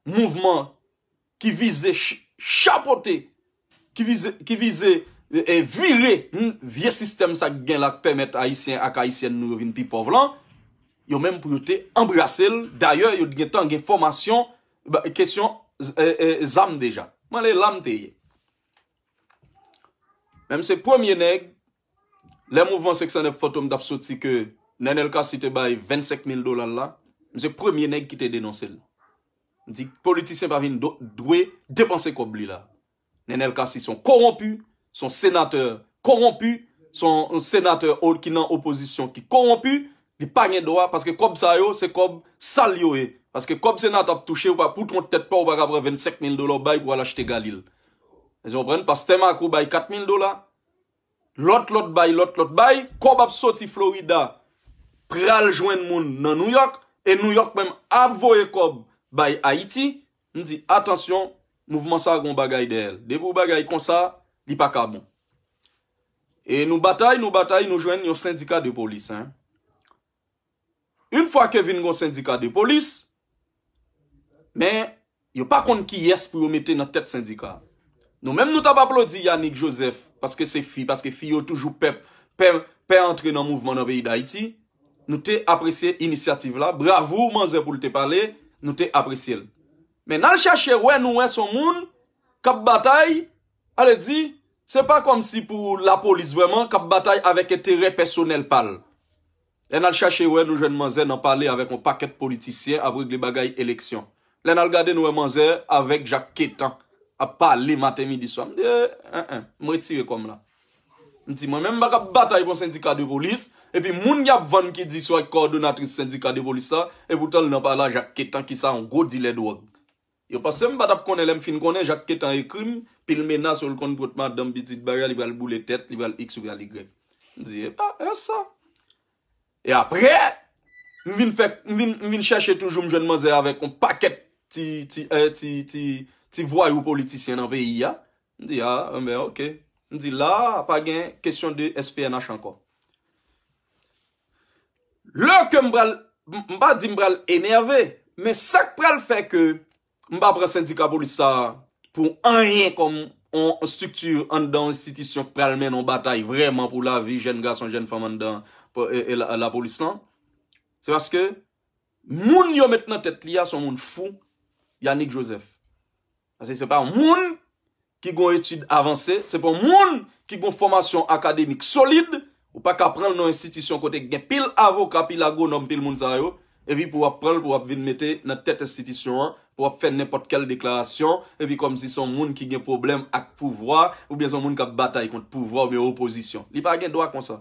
mouvman ki vize ch-, chapote, ki vize, ki vize, e, e, vire, hmm, vye sistèm sa k gen la k pèmèt Ayisyen ak Ayisyèn nou yo vin pi pòv lan, yo menm pou yo te anbrase l. Dayè, yo gentan gen fòmasyon, ba, kesyon, e, e, zam deja. Mwen, le la m te ye. Men m se premye nèg, lè mouvman senk san nèf Fantom t ap soti ke Nenel Cassy te bay vennsenk mil dola l la, m se premye nèg ki te denonse l. M di, politisyen pa vin do-, dwe depanse kòb li la. Nenel Cassy se yon kowonpi, se yon senatè kowonpi, se yon senatè o-, ki nan opozisyon ki kowonpi, li pa gen dwa, paske kòb sa yo, se kòb sal yo ye. Paske kòb senatè ap touche, ou pa, pou twonp tèt pa, ou pa ka pran vennsenk mil dola w bay pou al achte galil. Èske w konprann? Pastè Marco bay kat mil dola. lòt lòt bay, lòt lòt bay, kòb ap soti Florida pral jwenn moun nan New York, e New York menm ap voye kòb bay Ayiti. M di, atansyon, mouvman sa a gon bagay dèyè l. Depi yon bagay konsa, li pa ka bon. E nou batay, nou batay, nou jwenn yon sendika de polis, en. Yon fwa ke vin gon sendika de polis, men yo pa konn kiyès pou yo mete nan tèt sendika. Nou menm nou t ap aplodi Yanick Joseph, paske se fi, paske fi yo toujou pè, pè, pè antre nan mouvman nan peyi Dayiti. Nou te apresye inisyativ la. Bravo manzè pou l te pale, nou te apresye l. Men n al chache wè, nou wè se yon moun k ap batay, ale di, se pa kòmsi pou lapolis vrèman, k ap batay avèk enterè pèsonèl pa l. Lè n al chache wè, nou jwenn manzè nan pale avèk yon pakèt politisyen ap regle bagay eleksyon. Lè n al gade, nou wè manzè avèk Jak Ketan ap pale maten, midi, swa. M di, eh, eh, eh, m retire kò m la. M di, mwen menm m pa ka batay pou yon sendika de polis, epi moun y ap vann ki di swa kòdonatris sendika de polis la, epoutan l nan pale a Jak Ketan ki sa yon gwo dilè dwòg. Yo panse m pa t ap konnen, lè m fin konnen, Jak Ketan ekri m, pil menas, yo l konn pot madanm, pitit, bagay, li pral boule tèt, li pral X, li pral Y. M di, epa, e sa. E apre, m vin fè, m vin, m vin chèche toujou, m jwenn manzè avèk yon pakèt ti, ti, eh, ti, ti, ti vwayou politisyen nan peyi a. M di, a, enben, oke. M di, la, pa gen kesyon de S P N H ankò. Lè ke m pral, m m pa di m pral enève, men sa k pral fè ke m pa pran sendika polis sa a pou anyen kòm yon estrikti anndan yon enstitisyon k pral mennen yon batay vrèman pou lavi jèn gason, jèn fanm anndan po- e- e la- lapolis lan, se paske moun yo met nan tèt li a se yon moun fou, Yanick Joseph. Paske se pa yon moun ki gon etid avanse, se pa yon moun ki gon fòmasyon akademik solid, ou pa ka pran l nan enstitisyon kote gen pil avoka, pil agwonòm, pil moun sa yo, epi pou w ap pran l, pou w ap vin mete nan tèt enstitisyon an, pou w ap fè nenpòt kèl deklarasyon, epi kòmsi se yon moun ki gen pwoblèm ak pouvwa, oubyen se yon moun k ap batay kont pouvwa oubyen opozisyon. Li pa gen dwa konsa.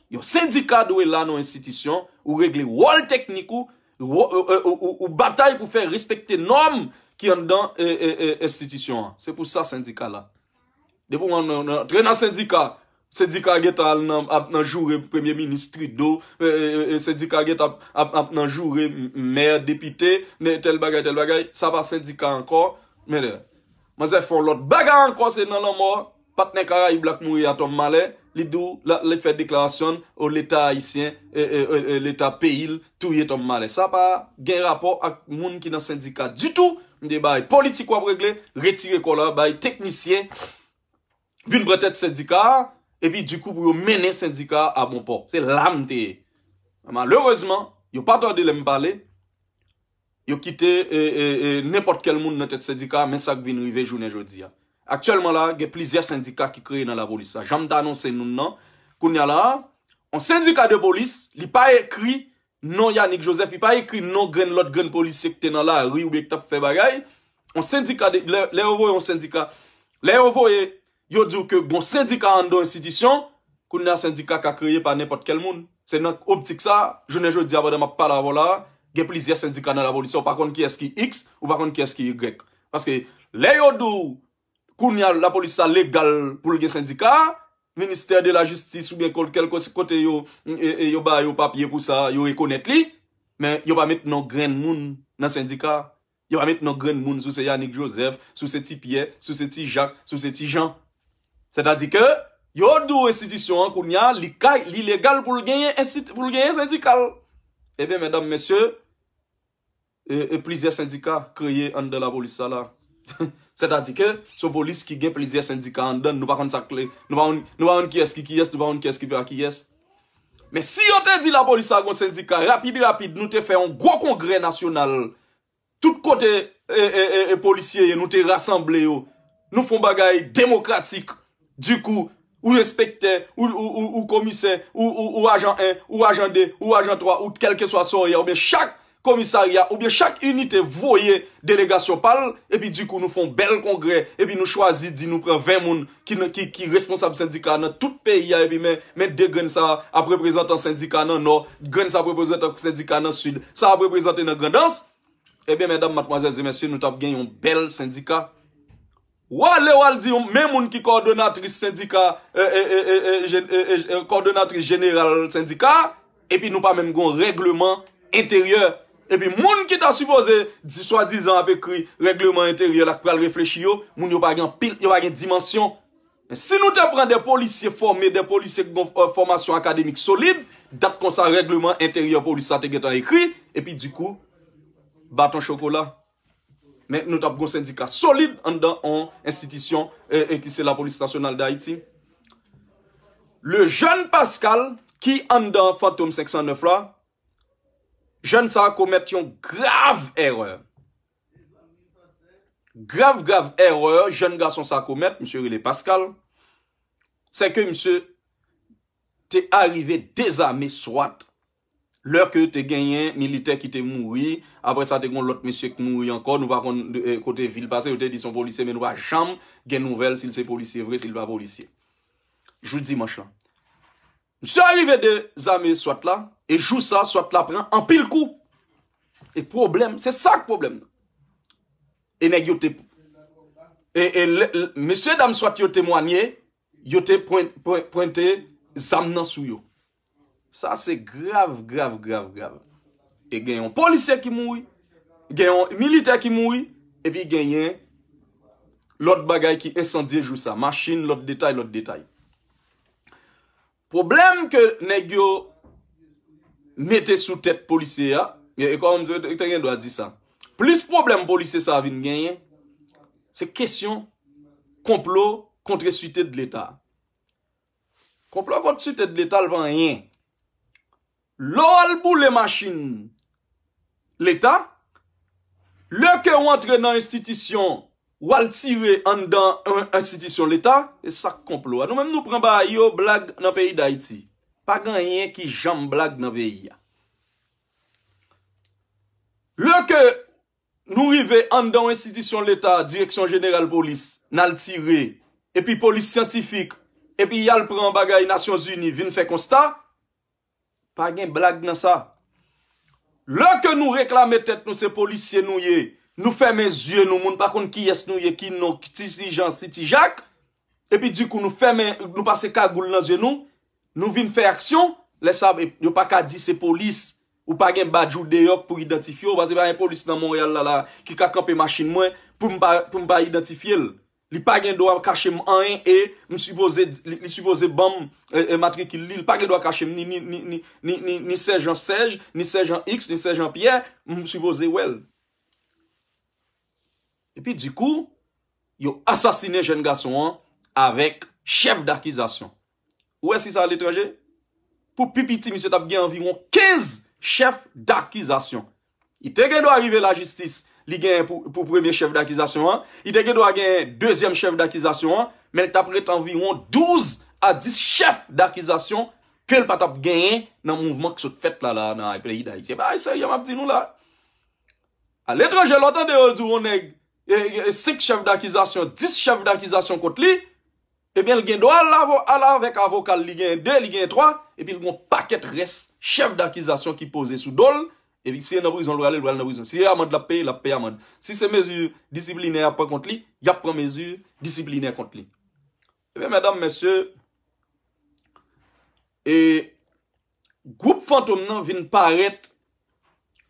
Yon sendika dwe la nan enstitisyon, ou regle wòl teknik ou, ou, ou, ou, ou, ou batay pou fè respekte nòm ki anndan e, e, e, enstitisyon an. Se pou sa sendika la. Depi w an- an- antre nan sendika, sendika gentan al nan, ap nan joure premye minis Trudeau, e, e, e, sendika gentan ap, ap, ap nan joure m- mè, depite, men tèl bagay, tèl bagay, sa pa sendika ankò. Men lè manzè fè yon lòt bagay ankò, se nan lanmò patnè Karayib la k mouri a, Tom Malè, li di w, la- li fè deklarasyon, o Leta ayisyen, e, e, e, e, Leta peyi l touye Tom Malè. Sa pa gen rapò ak moun ki nan sendika ditou. M di bay politik w ap regle, retire kò la, bay teknisyen vin pran tèt sendika a, epi dikou pou yo mennen sendika a a bon pò. Se la m te ye. Malerezman, yo pa tande lè m pale, yo kite e, e, e, nenpòt kèl moun nan tèt sendika, men sa k vin rive jounen jodi a. Aktyèlman la, gen plizyè sendika ki kreye nan lapolis la. Jan m t anonse nou nan, kounye a la, yon sendika de polis, li pa ekri non Yanick Joseph, li pa ekri non grenn lòt grenn polisye ki te nan lari oubyen ki t ap fè bagay. Yon sendika, de, lè, lè yo voye yon sendika, lè yo voye, yo di w ke gon sendika anndan enstitisyon, kounye a sendika ka kreye pa nenpòt kèl moun. Se nan optik sa, jounen jodi a, pandan m ap pale avè w la, gen plizyè sendika nan lapolis, ou pa konn kiyès ki X, ou pa konn kiyès ki Y. Paske lè yo di w kounye a lapolis sa legal pou l gen sendika, ministè de la jistis oubyen kèl- kèlkeswa kote yo, e, e, yo ba yo papye pou sa, yo rekonèt li, men yo pa met non grenn moun nan sendika. Yo pa met non grenn moun, si w se Yanick Joseph, si w se Ti Pyè, si w se Ti Jak, si w se Ti Jan. Sètadi ke yo di w enstitisyon an kounye a, li kay, li legal pou l genyen ensti- pou l genyen sendika l. Ebyen, medam, mesye, e, e plizyè sendika kreye anndan lapolis sa la. Sètadi ke se yon polis ki gen plizyè sendika anndan, nou pa konn sa k le, nou pa konn, nou pa konn kiyès ki kiyès, nou pa konn kiyès ki pa kiyès. Men si yo te di lapolis sa gon sendika, rapid, rapid, nou te fè yon gwo kongrè nasyonal. Tout kote e, e, e, e polisye ye, nou te rasanble yo. Nou fè yon bagay demokratik. Dikou, ou enspektè, ou, ou, ou, ou komisè, ou, ou, ou ajan en, ou ajan de, ou ajan twa, ou kèlkeswa sa w ye, oubyen chak komisarya, oubyen chak inite voye delegasyon pa l, epi dikou nou fè yon bèl kongrè, epi nou chwazi di nou pran ven moun ki, ki, ki responsab sendika nan tout peyi a, epi men, men de grenn sa ap reprezantan sendika nan Nò, grenn sa ap reprezantan sendika nan Sid, sa ap reprezante nan Grandans. Ebyen, medam, madmwazèl e mesye, nou t ap gen yon bèl sendika. W ale w al di men moun ki kòdonatris sendika, e, e, e, e, e, jen- e, e, e, kòdonatris jeneral sendika, epi nou pa menm gon règleman enteryè. Epi moun ki ta sipoze di swadizan ap ekri règleman enteryè la k pral reflechi yo, moun yo pa gen anpil, yo pa gen dimansyon. Men si nou te pran de polisye fòme, de polisye ki gon e, fòmasyon akademik solid, dat konsa règleman enteryè polis la te gentan ekri, epi dikou, baton chokola. Men nou t ap gon sendika solid anndan on enstitisyon e, e ki se Lapolis Nasyonal d Ayiti. Le jèn Pascal ki anndan Fantom senk san nèf la, jèn sa a komèt yon grav erè. Grav, grav erè jèn gason sa komèt, misye rele Pascal, se ke misye te arive dezame swat. Lè ke te genyen militè ki te mouri, apre sa te gon lòt mesye ki mouri ankò, nou pa konn e, kote vil pase, yo te di se yon polisye, men nou pa janm gen nouvèl si l se polisye vre, si l pa polisye. Jou dimanch lan. Misye arive dezame swat la, e jou sa, swat la pran anpil kou. E pwoblèm, se sa k pwoblèm nan. E nèg yo te. E, e le- le- mesye dam swat yo temwanye, yo te pwen- pwen- pwente zam nan sou yo. Sa se grav, grav, grav, grav. E gen yon polisye ki mouri, gen yon militè ki mouri, epi genyen lòt bagay ki ensandye jou sa. Machin, lòt detay, lòt detay. Pwoblèm ke nèg yo mete sou tèt polisye a, e, e kòman m te gen dwa di sa? Plis pwoblèm polisye sa vin genyen, se kesyon konplo kont swite de Leta. Konplo kont swite de Leta, l pa anyen. Lè w al boule machin Leta, lè ke w antre nan enstitisyon, w al tire anndan yon enstitisyon Leta, e sa k konplo a. Nou menm nou pran bagay yo blag nan peyi Dayiti. Pa gen anyen ki janm blag nan peyi a. Lè ke nou rive anndan yon enstitisyon Leta, Direksyon Jeneral Polis, n al tire, epi polis syantifik, epi y al pran bagay Nasyonzini, vin fè konsta, pa gen blag nan sa. Lè ke nou reklame tèt nou se polisye nou ye, nou fèmen zye nou, moun pa konn kiyès nou ye, ki non, ti, ti Jan, si ti Jak, epi dikou nou fèmen, nou pase kagoul nan zye nou, nou vin fè aksyon, lè sa yo pa ka di se polis, ou pa gen badj ou deyò pou idantifye w, paske pa gen polis nan Monreyal la, la ki ka kanpe machin mwen pou m pa, pou m pa idantifye l. Li pa gen dwa kache m anyen e m sipoze, li, li sipoze ban m e, e, matrikil li, li pa gen dwa kache m ni, ni, ni, ni, ni, ni, ni sèjan Sèj, ni sèjan X, ni sèjan Pyè, m sipoze wè l. Epi dikou, yo asasinen jèn gason an avèk chèf dakizasyon. Ou wè si sa aletranje? Pou pi piti, misye t ap gen anviwon kenz chèf dakizasyon. Li te gen dwa rive lajistis, li genyen pou, pou premye chèf dakizasyon an, li te gen dwa genyen dezyèm chèf dakizasyon an, men l t ap ret anviwon douz a dis chèf dakizasyon ke l pa t ap genyen nan mouvman k sot fèt la, la nan peyi Dayiti. E bagay serye m ap di nou la. Aletranje, lè w tande yo di w yon nèg, e, e, senk chèf dakizasyon, dis chèf dakizasyon kont li, ebyen, l gen dwa al, al avèk avoka l, li genyen de, li genyen twa, epi l gen yon pakèt rès chèf dakizasyon ki poze sou do l, epi si se nan prizon l prale, l pral nan prizon. Si se amann l ap peye, l ap peye amann. Si se mezi disiplinè y ap pran kont li, y ap pran mezi disiplinè kont li. Ebyen, medam, mesye, e gwoup Fantom nan vin parèt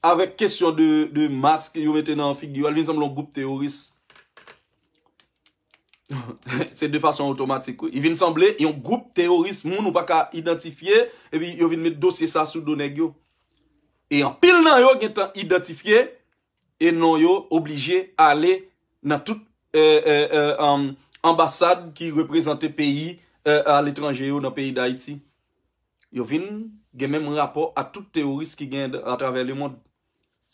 avèk kesyon de, de mask yo mete nan figi yo, l vin sanble yon gwoup teworis. Se de fason otomatik, wi. Li vin sanble yon gwoup teworis, moun ou pa ka idantifye, epi yo vin met dosye sa sou do nèg yo. E anpil nan yo gentan idantifye, e non yo oblije ale nan tout e, e, e, anm, anbasad ki reprezante peyi e, aletranje yo nan peyi Dayiti. Yo vin gen menm rapò a tout teworis ki gen atravè lemonn.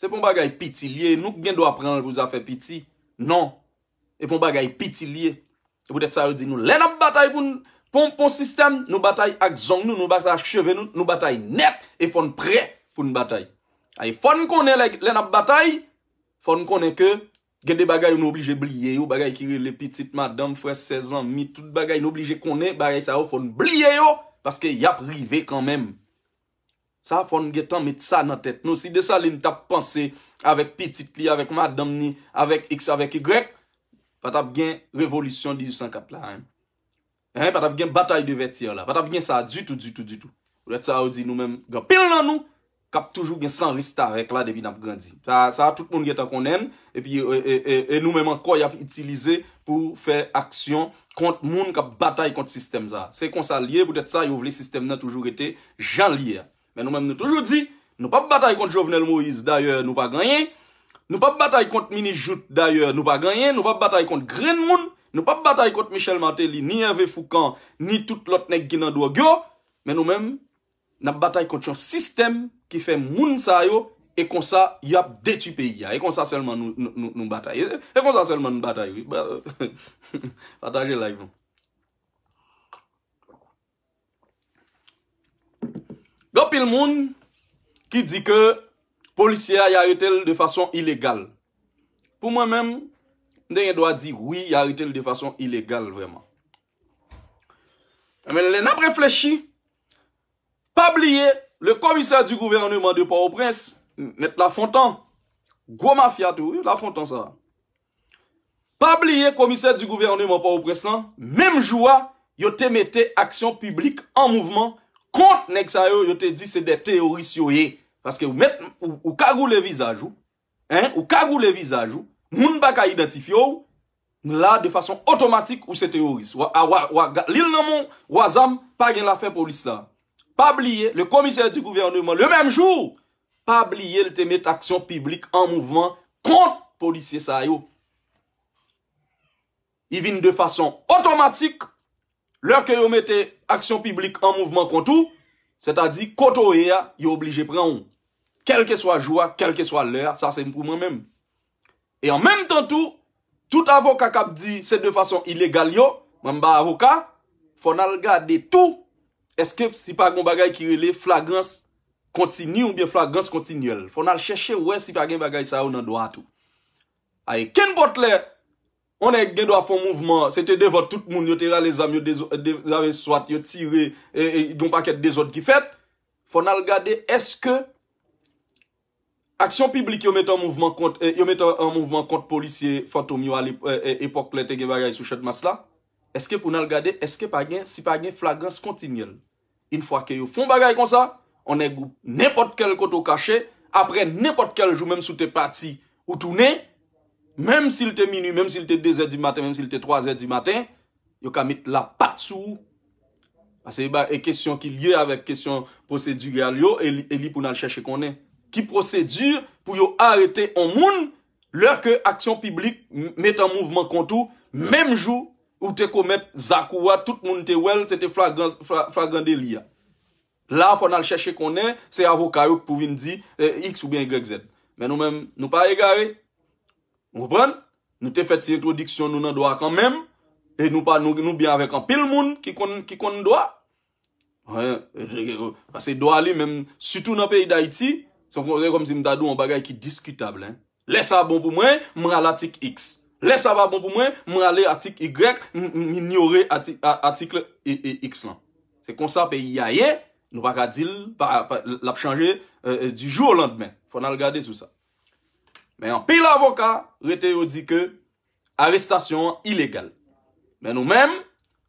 Se pa yon bagay piti l ye, nou gen dwa pran l pou zafè piti. Non. E pa yon bagay piti l ye. Se poutèt sa yo di nou, lè n ap batay pou n, pou, pou yon sistèm, nou batay ak zong nou, nou batay ak cheve nou, nou batay nèt, e fò n prè pou n batay. E fò n konnen lè, lè n ap batay, fò n konnen ke gen de bagay nou oblije bliye yo, bagay ki rele pitit, madanm, frè, sè, zanmi, tout bagay nou oblije konnen, bagay sa yo fò n bliye yo, paske y ap rive kanmenm. Sa fò n gentan met sa nan tèt nou. Si Desalin t ap panse avèk pitit li, avèk madanm ni, avèk X, avèk Y, pa t ap gen revolisyon dizuit san kat la, en. En, pa t ap gen batay de Vètyè la. Pa t ap gen sa ditou, ditou, ditou. Poutèt sa, yo di nou menm, gen anpil nan nou k ap toujou gen san restavèk la depi n ap grandi. Sa, sa tout moun gentan konnen l, epi e, e, e, e nou menm ankò y ap itilize pou fè aksyon kont moun k ap batay kont sistèm sa. Se konsa l ye, poutèt sa, yo vle sistèm nan toujou rete jan l ye a. Men nou menm nou toujou di, nou p ap batay kont Jovenel Moïse, dayè nou pa gen anyen. Nou p ap batay kont minis Jouthe, dayè nou pa gen anyen. Nou p ap batay kont grenn moun. Nou p ap batay kont Michel Martelly, ni Hervé Fourcand, ni tout lòt nèg ki nan dwòg yo. Men nou menm, n ap batay kont yon sistèm ki fè moun sa yo, e konsa, y ap detwi peyi a. E konsa sèlman nou, nou, nou, nou batay. E, e konsa sèlman nou batay, wi. Ba- Pataje live nou. Gen anpil moun ki di ke polisye a, y arete l de fason ilegal. Pou mwen menm, m te gen dwa di wi, y arete l de fason ilegal vrèman. Men lè n ap reflechi, pa bliye, le commissaire du gouvernement de Port-au-Prince, Mèt Lafontan, gwo mafya tou, wi, Lafontan sa. Pa bliye komisè di gouvèneman Pòtoprens lan, menm jou a, yo te mete aksyon piblik an mouvman kont nèg sa yo, yo te di se de teyoris yo ye. Paske ou mèt, ou, ou kagoule vizaj ou, en, ou kagoule vizaj ou, moun pa ka idantifye w, la, de fason otomatik, ou se teyoris. Wa, a, wa, wa, ga- li l nan men w, wa zam, pa gen lafè polis la. Pa bliye, le commissaire du gouvernement, le menm jou, pa bliye l te met aksyon piblik an mouvman kont polisye sa yo. Li vin de fason otomatik, lè ke yo mete aksyon piblik an mouvman kont ou, sètadi kote w ye a, yo oblije pran w. Kèlkeswa jou a, kèlkeswa lè a, sa se pou mwen menm. E an menm tan tou, tout avoka k ap di se de fason ilegal yo, mwen m pa avoka, fò n al gade tou, èske si pa gen yon bagay ki rele flagrans kontini oubyen flagrans kontinyèl. Fò n al chèche wè si pa gen bagay sa yo nan dwa tou. Ay, kenpòt lè, yon nèg gen dwa fè yon mouvman, se te devan tout moun, yo te rale zam, yo dezo- dezame swat, yo tire, e, e, gen yon pakèt dezòd ki fèt. Fò n al gade, èske aksyon piblik yo mete an mouvman kont, e, yo mete an, an mouvman kont polisye fantom yo ale, e, e, epòk lè te gen bagay sou Chanmas la? Èske pou n al gade, èske pa gen, si pa gen flagrans kontinyèl? Yon fwa ke yo fè yon bagay konsa, yon nèg ou nenpòt kèl kote w kache, apre nenpòt kèl jou, menm si w te pati, ou tounen, menm si l te minui, menm si l te de zè di maten, menm si l te twa zè di maten, yo ka met lapat sou ou. Paske e ba- e kesyon ki lye avèk kesyon pwosediral yo, e li, e li pou n al chèche konnen. Ki pwosedi pou yo arete yon moun lè ke aksyon piblik m- met an mouvman kont ou, menm jou ou te komèt zak ou a, tout moun te wè l, se te flagran, fra- flagran deli a. La, fò n al chèche konnen, se avoka yo k pou vin di, e, X oubyen Y Z. Men nou menm, nou pa egare. Ou konprann? Nou te fè ti entwodiksyon nou nan dwa kanmenm, e nou pa, nou, nou byen avèk anpil moun ki konn, ki konn dwa. Wi, paske dwa li menm, sitou nan peyi Dayiti, se kon- se kòmsi m ta di w yon bagay ki diskitab, en. Lè sa bon pou mwen, m rale atik X. Lè sa pa bon pou mwen, m rale atik Y, m, m inyore ati- a- atik e, e, X lan. Se konsa peyi a ye, nou pa ka di l pa, pa, l ap chanje, e, e, du jour au lendemain. Fò n al gade sou sa. Men anpil avoka rete yo di ke arestasyon an ilegal. Men nou menm,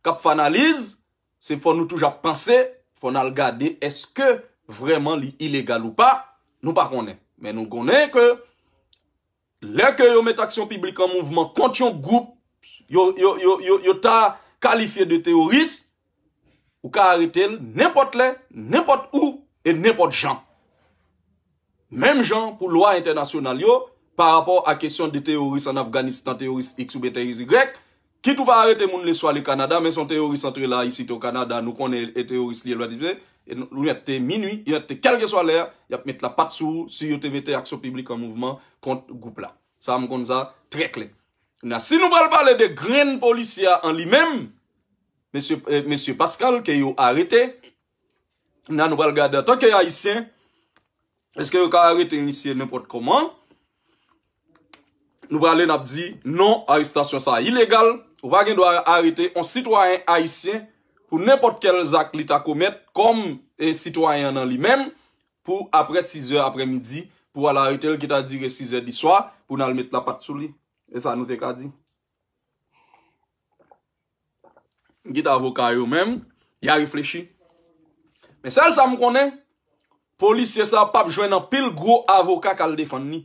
k ap fè analiz, se fò nou toujou ap panse, fò n al gade èske vrèman li ilegal ou pa, nou pa konnen. Men nou konnen ke lè ke yo met aksyon piblik an mouvman kont yon gwoup, yo, yo, yo, yo, yo ta kalifye de teyoris, ou ka arete l nenpòt lè, nenpòt ou, e nenpòt jan. Menm jan pou lwa entènasyonal yo, pa rapò a kesyon de teyoris ann Afganistan, teyoris X oubyen teyoris Y, kit ou pa arete moun leswa le Kanada, men se yon teyoris antre la isit o Kanada, nou konnen e teyoris li e lwa dife, e nou, nou mèt te minui, yo mèt te kèlkeswa lè a, y ap met lapat sou ou si yo te mete aksyon piblik an mouvman kont gwoup la. Sa a m konn sa trè klè. Kounye a, si nou pral pale de grenn polisye a an li menm, mesye, e, mesye Pascal ke yo arete, kounye a nou pral gade antanke Ayisyen, èske yo ka arete misye nenpòt kòman? Nou prale, n ap di, non, arestasyon sa a ilegal. Ou pa gen dwa arete yon sitwayen ayisyen pou nenpòt kèl zak li ta komèt kòm, e, sitwayen an nan li menm, pou apre sizè aprèmidi, pou w al arete l ki ta dire sizè diswa, pou n al met lapat sou li. E sa nou te ka di. Kit avoka yo menm, y a reflechi. Men sèl sa m konnen, polisye sa p ap jwenn anpil gwo avoka k al defann li.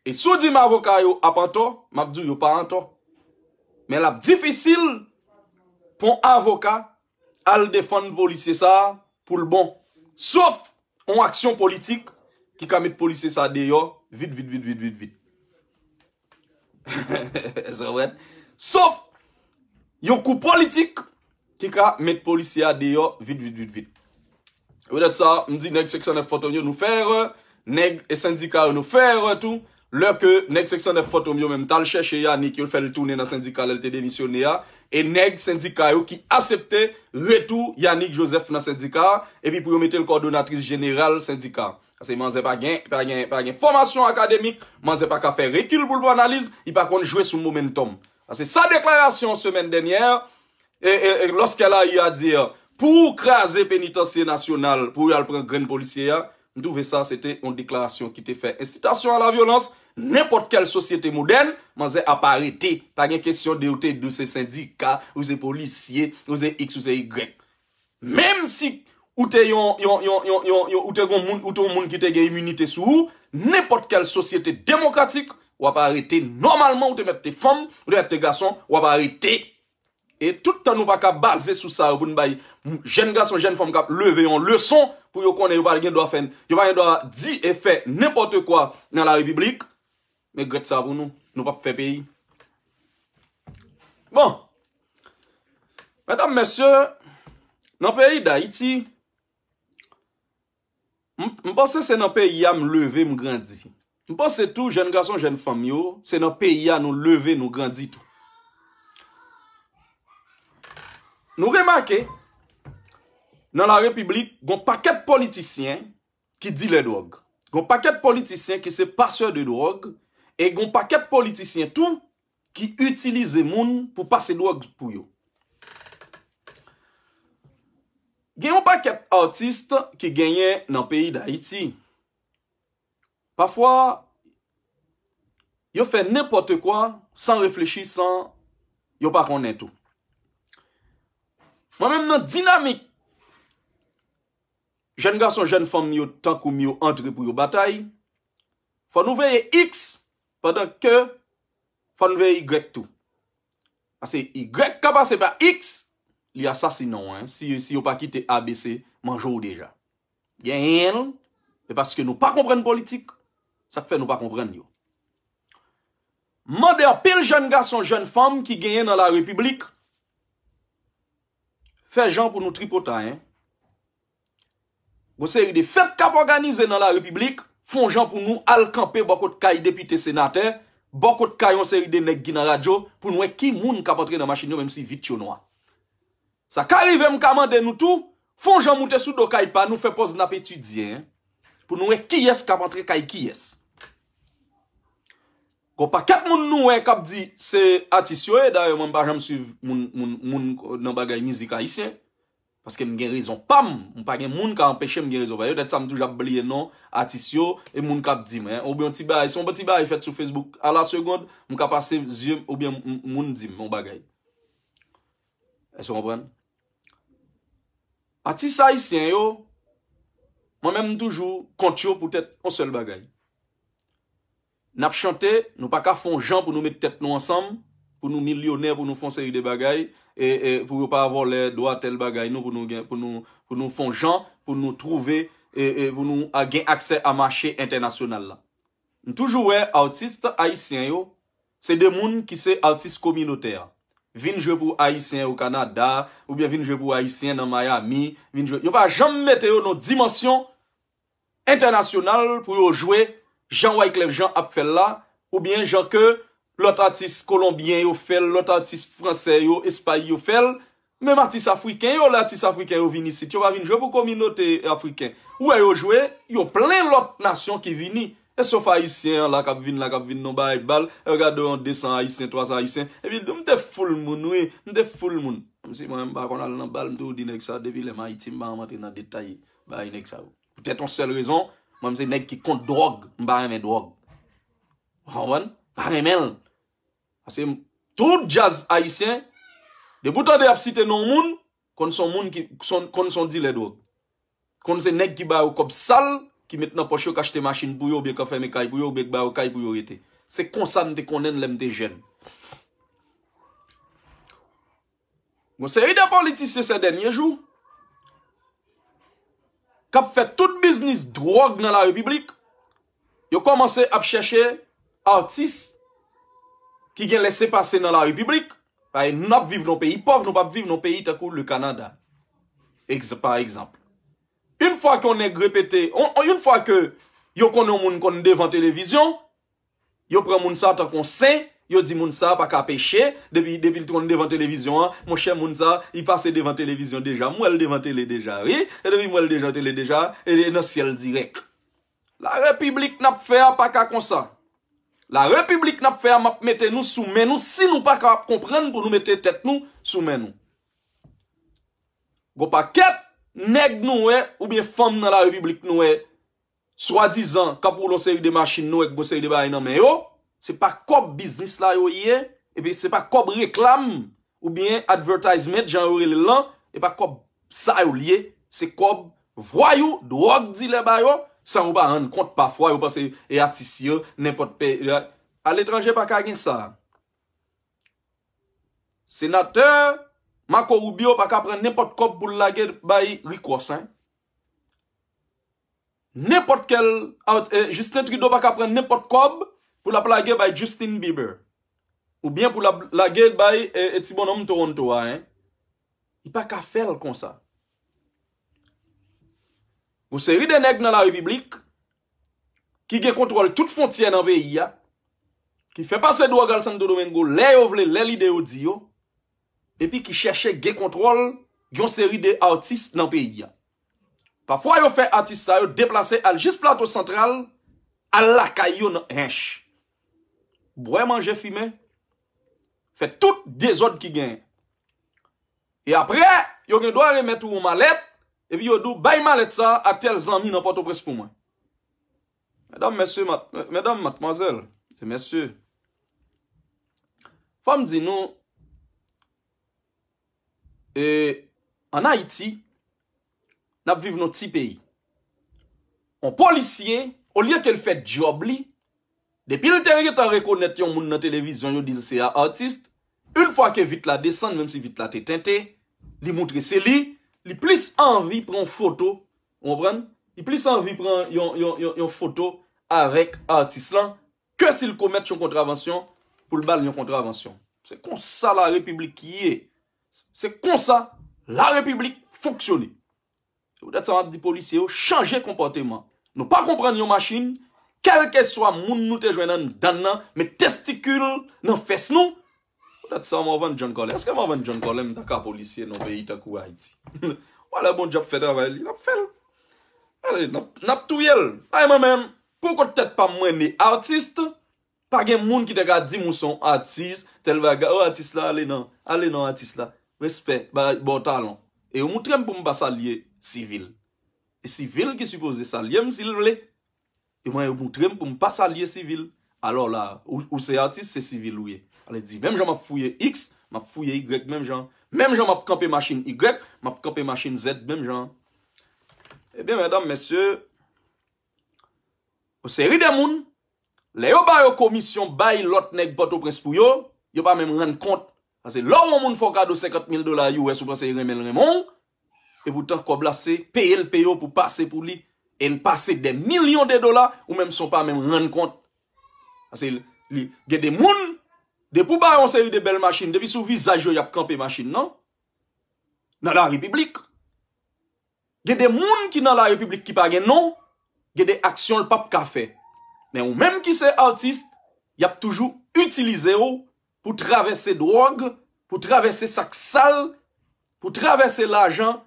E si w di m avoka yo ap antò, m ap di w yo pa antò. Men l ap difisil pou yon avoka al defann polisye sa a pou l bon. Sof yon aksyon politik ki ka met polisye sa a deyò vit, vit, vit, vit, vit, vit. Èske w konprann? Sof yon kou politik ki ka met polisye a deyò vit, vit, vit, vit. Poutèt sa, m di nèg senk san nèf Fantom yo, nou fè erè. Nèg e sendika yo, nou fè erè tou. Lè ke nèg senk san nèf Fantom yo menm t al chèche Yanick, yo fè l tounen nan sendika lè l te demisyone a. E nèg sendika yo ki asepte retou Yanick Joseph nan sendika a, epi pou yo mete l kòdonatris jeneral sendika a. Paske manzè pa gen, pa gen, pa gen fòmasyon akademik, manzè pa ka fè rekil pou l pran analiz, li pa konn jwe sou momentum. Paske sa deklarasyon semèn dènyè, e, e, e, lorsqu'elle a eu à dire, pou kraze penitansye nasyonal, pou y al pran grenn polisye a, m twouve sa se te yon deklarasyon ki te fè ensitasyon a la vyolans, nenpòt kèl sosyete modèn, manzè ap arete. Pa gen kesyon de ou te di w se sendika, ou se polisye, ou se X, ou se Y. Menm si ou te yon, yon, yon, yon, yon, yon, ou te yon moun, ou te yon moun ki te gen iminite sou ou, nenpòt kèl sosyete demokratik, w ap arete nòmalman, ou te mèt te fanm, ou te mèt te gason, w ap arete. E tout tan nou pa ka baze sou sa yo pou n bay jèn gason, jèn fanm k ap leve yon leson pou yo konnen yo pa gen dwa fè, yo pa gen dwa di e fè nenpòt kwa nan la repiblik, men grèt sa pou nou, nou p ap fè peyi. Bon, medam, mesye, nan peyi Dayiti, m, m panse se nan peyi a m leve, m grandi. M panse tou, jèn gason, jèn fanm yo, se nan peyi a nou leve, nou grandi tou. Nou remake, nan la repiblik, gon pakèt politisyen ki dilè dwòg. Gon pakèt politisyen ki se pasè de dwòg, e gon pakèt politisyen tou ki itilize moun pou pase dwòg pou yo. Gen yon pakèt atis ki genyen nan peyi Dayiti. Pafwa, yo fè nenpòt kwa san reflechi, san yo pa konnen tou. Mwen menm nan dinamik jèn gason, jèn fanm yo tankou m yo antre pou yo batay, fò nou veye X pandan ke fò n veye Y tou. Paske Y ka pase pa X, li asasinen w, si, si yo pa kite A B C manje w deja. Genyen l, e paske nou pa konprann politik, sa k fè nou pa konprann yo. M mande anpil jèn gason, jèn fanm ki genyen nan la repiblik, fè jan pou nou tripotay, en. Gon seri de fèt k ap òganize nan la repiblik, fè yon jan pou nou al kanpe bò kot kay depite, senatè, bò kot kay yon seri de nèg ki nan radyo, pou n wè ki moun k ap antre nan machin yo, menm si vit yo nwa. Sa ka rive m ka mande nou tou, fè yon jan moute sou do kay pa nou, fè pòz n ap etidye, en, pou nou wè kiyès k ap antre kay kiyès. Gon pakèt moun nou wè k ap di se atis yo ye, dayè mwen m pa janm swiv moun, moun, moun nan bagay mizik ayisyen. Paske m gen rezon pa m, m pa gen moun ka anpeche m gen rezon pa m. Petèt sa m toujou ap bliye non atis yo, e moun k ap di m, en, oubyen yon ti bagay, si yon ti bagay fèt sou Facebook, a la segond, m ka pase zye, oubyen m, m, moun di m yon bagay. Èske w konprann? Atis ayisyen yo, mwen menm m toujou kont yo poutèt yon sèl bagay. N ap chante, nou pa ka fè yon jan pou nou met tèt nou ansanm, pou nou milyonè, pou nou fè yon seri de bagay, e, e pou yo pa vòlè dwa tèl bagay nou, pou nou gen, pou nou, pou nou fè yon jan, pou nou twouve, e, e pou nou a, gen aksè a mache entènasyonal la. M toujou wè atis ayisyen yo, se de moun ki se atis kominotè. Vin jwe pou ayisyen o Kanada, oubyen vin jwe pou ayisyen nan Miami, vin jwe. Yo pa janm mete yo nan dimansyon entènasyonal pou yo jwe jan Wyclef Jean ap fè l la, oubyen jan ke lòt atis kolonbyen yo fè l, lòt atis fransè yo, espay yo fè l. Menm atis afriken yo, lè atis afriken yo vin isit, yo pa vin jwe pou kominote afriken. Ou wè yo jwe, yo plen lòt nasyon ki vini. E sof ayisyen an la k ap vin la, k ap vin nan bay bal, e gade yon de san ayisyen, twa san ayisyen. Epi l di, "M te foul moun, wi, m te foul moun." Menm si mwen menm m pa konn al nan bal, m toujou di nèg sa, depi lè m Ayiti, m pa janm antre nan detay bagay nèg sa yo. Poutèt yon sèl rezon, mwen m se nèg ki kont dwòg, m pa renmen dwòg. Ou konprann? M pa renmen l. Paske m, tout djaz ayisyen, Depi w tande y ap site non moun, konn se yon moun ki, son, konn se yon dilè dwòg. Konn se nèg ki ba yo kòb sal, ki met nan pòch yo, k achte machin pou yo, oubyen k fèmen kay pou yo, oubyen k ba yo kay pou yo rete. Se konsa m te konnen l lè m te jèn. Gon seri de politisyen, se dènye jou, k ap fè tout biznis dwòg nan la repiblik, yo kòmanse ap chèche atis ki gen lèsepase nan la repiblik. Paske n ap viv nan peyi pòv, nou p ap viv nan peyi tankou le Kanada. Egz-, pa egzanp. Yon fwa ke yon nèg repete, yon, yon fwa ke yo konnen yon moun konn devan televizyon, yo pran moun sa tankou yon sen, yo di moun sa pa ka peche, depi, depi l konn devan televizyon an, monchè, moun sa, li pase devan televizyon deja, m wè l devan tele deja, wi, e depi m wè l devan tele deja, e nan syèl dirèk. La repiblik n ap fè a pa ka konsa. La repiblik n ap fè a, m ap mete nou sou men nou, si nou pa kapab konprann pou nou mete tèt nou sou men nou. Gon pakèt nèg nou wè, oubyen fanm nan la repiblik nou wè, swadizan k ap woule yon seri de machin nou wè, k gon seri de bagay nan men yo, se pa kòb biznis la yo ye, epi se pa kòb reklam, oubyen advertisement, jan yo rele l lan, e pa kòb sa yo l ye, se kòb vwayou, dwòg dilè ba yo, san yo pa rann kont pafwa, yo panse e atis yo, nenpòt pe-, aletranje pa ka gen sa. Senatè Marco Rubio pa ka pran nenpòt kòb pou l lage bay Rick Ross, en. Nenpòt kèl, eh, Justin Trudeau pa ka pran nenpòt kòb pou l ap lage bay Justin Bieber. Oubyen pou l ap lage bay, eh, eh, ti bonnonm Toronto a, en. Li pa ka fè l konsa. Yon seri de nèg nan la repiblik ki gen kontwòl tout fwontyè nan peyi a, ki fè pase dwòg al Santo Domingo lè yo vle, lè lide yo di yo, epi ki chèche gen kontwòl yon seri de atis nan peyi a. Pafwa yo fè atis sa yo deplase al jis Plato Santral, al lakay yo nan Hinche. Bwè, manje, fimen, fè tout dezòd ki genyen. E apre, yo gen dwa remèt ou yon malèt, epi yo di w, "Bay malèt sa a a tèl zanmi nan Pòtoprens pou mwen." Medam, mesye, mat-, medam, madmwazèl, e mesye, fò m di nou, e, ann Ayiti, n ap viv nan ti peyi. Yon polisye, olye ke l fè djòb li, depi l te gentan rekonèt yon moun nan televizyon, yo di l se a atis, yon fwa ke vit la desann, menm si vit la te tente, li moutre se li, li plis anvi pran yon foto, ou konprann? Li plis anvi pran yon, yon, yon, yon foto avèk atis lan, ke si l komèt yon kontravansyon, pou l ba l yon kontravansyon. Se konsa la repiblik ye. Se konsa la repiblik fonksyone. Se poutèt sa m ap di polisye yo, chanje konpòteman. Nou pa konprann yon machin, kèlkeswa moun nou te jwenn anndan l nan, men testikil nan fès nou. Poutèt sa, Morvan John Colin. Èske Morvan John Colin m ta ka polisye nan peyi tankou Ayiti? Wala, Bondye ap fè travay li, l ap fè l. Ale, n ap, n ap touye l. Ay, mwen menm, pou kont tèt pa m, mwen ne atis, pa gen moun ki te ka di m ou se yon atis, tèl bagay, o, atis la, ale non, ale non, atis la. Respè, ba, ba w talon. E yo moutre m pou m pa salye sivil. E sivil ki sipoze salye m si l vle. E mwen, yo moutre m pou m pa salye sivil. Alò la, ou, ou se atis, se sivil ou ye. Ale di, menm jan m ap fouye X, m ap fouye Y menm jan. Menm jan m ap kanpe machin Y, m ap kanpe machin Z menm jan. Ebyen, medam, mesye, yon seri de moun, lè yo ba yo komisyon bay lòt nèg Pòtoprens pou yo, yo pa menm rann kont. Paske lè w wè yon moun fè w kado senkant mil dola U S, ou panse li renmen l renmen w, epoutan kòb la se peye l peye w pou pase pou li, e l pase dè milyon de dola, ou menm san w pa menm rann kont. Paske li, gen de moun, depi w ba yo yon seri de bèl machin, depi sou vizaj yo y ap kanpe machin nan, nan la repiblik. Gen de moun ki nan la repiblik ki pa gen non, gen de aksyon l p ap ka fè. Men ou menm ki se atis, y ap toujou itilize w pou travèse dwòg, pou travèse sa k sal, pou travèse lajan,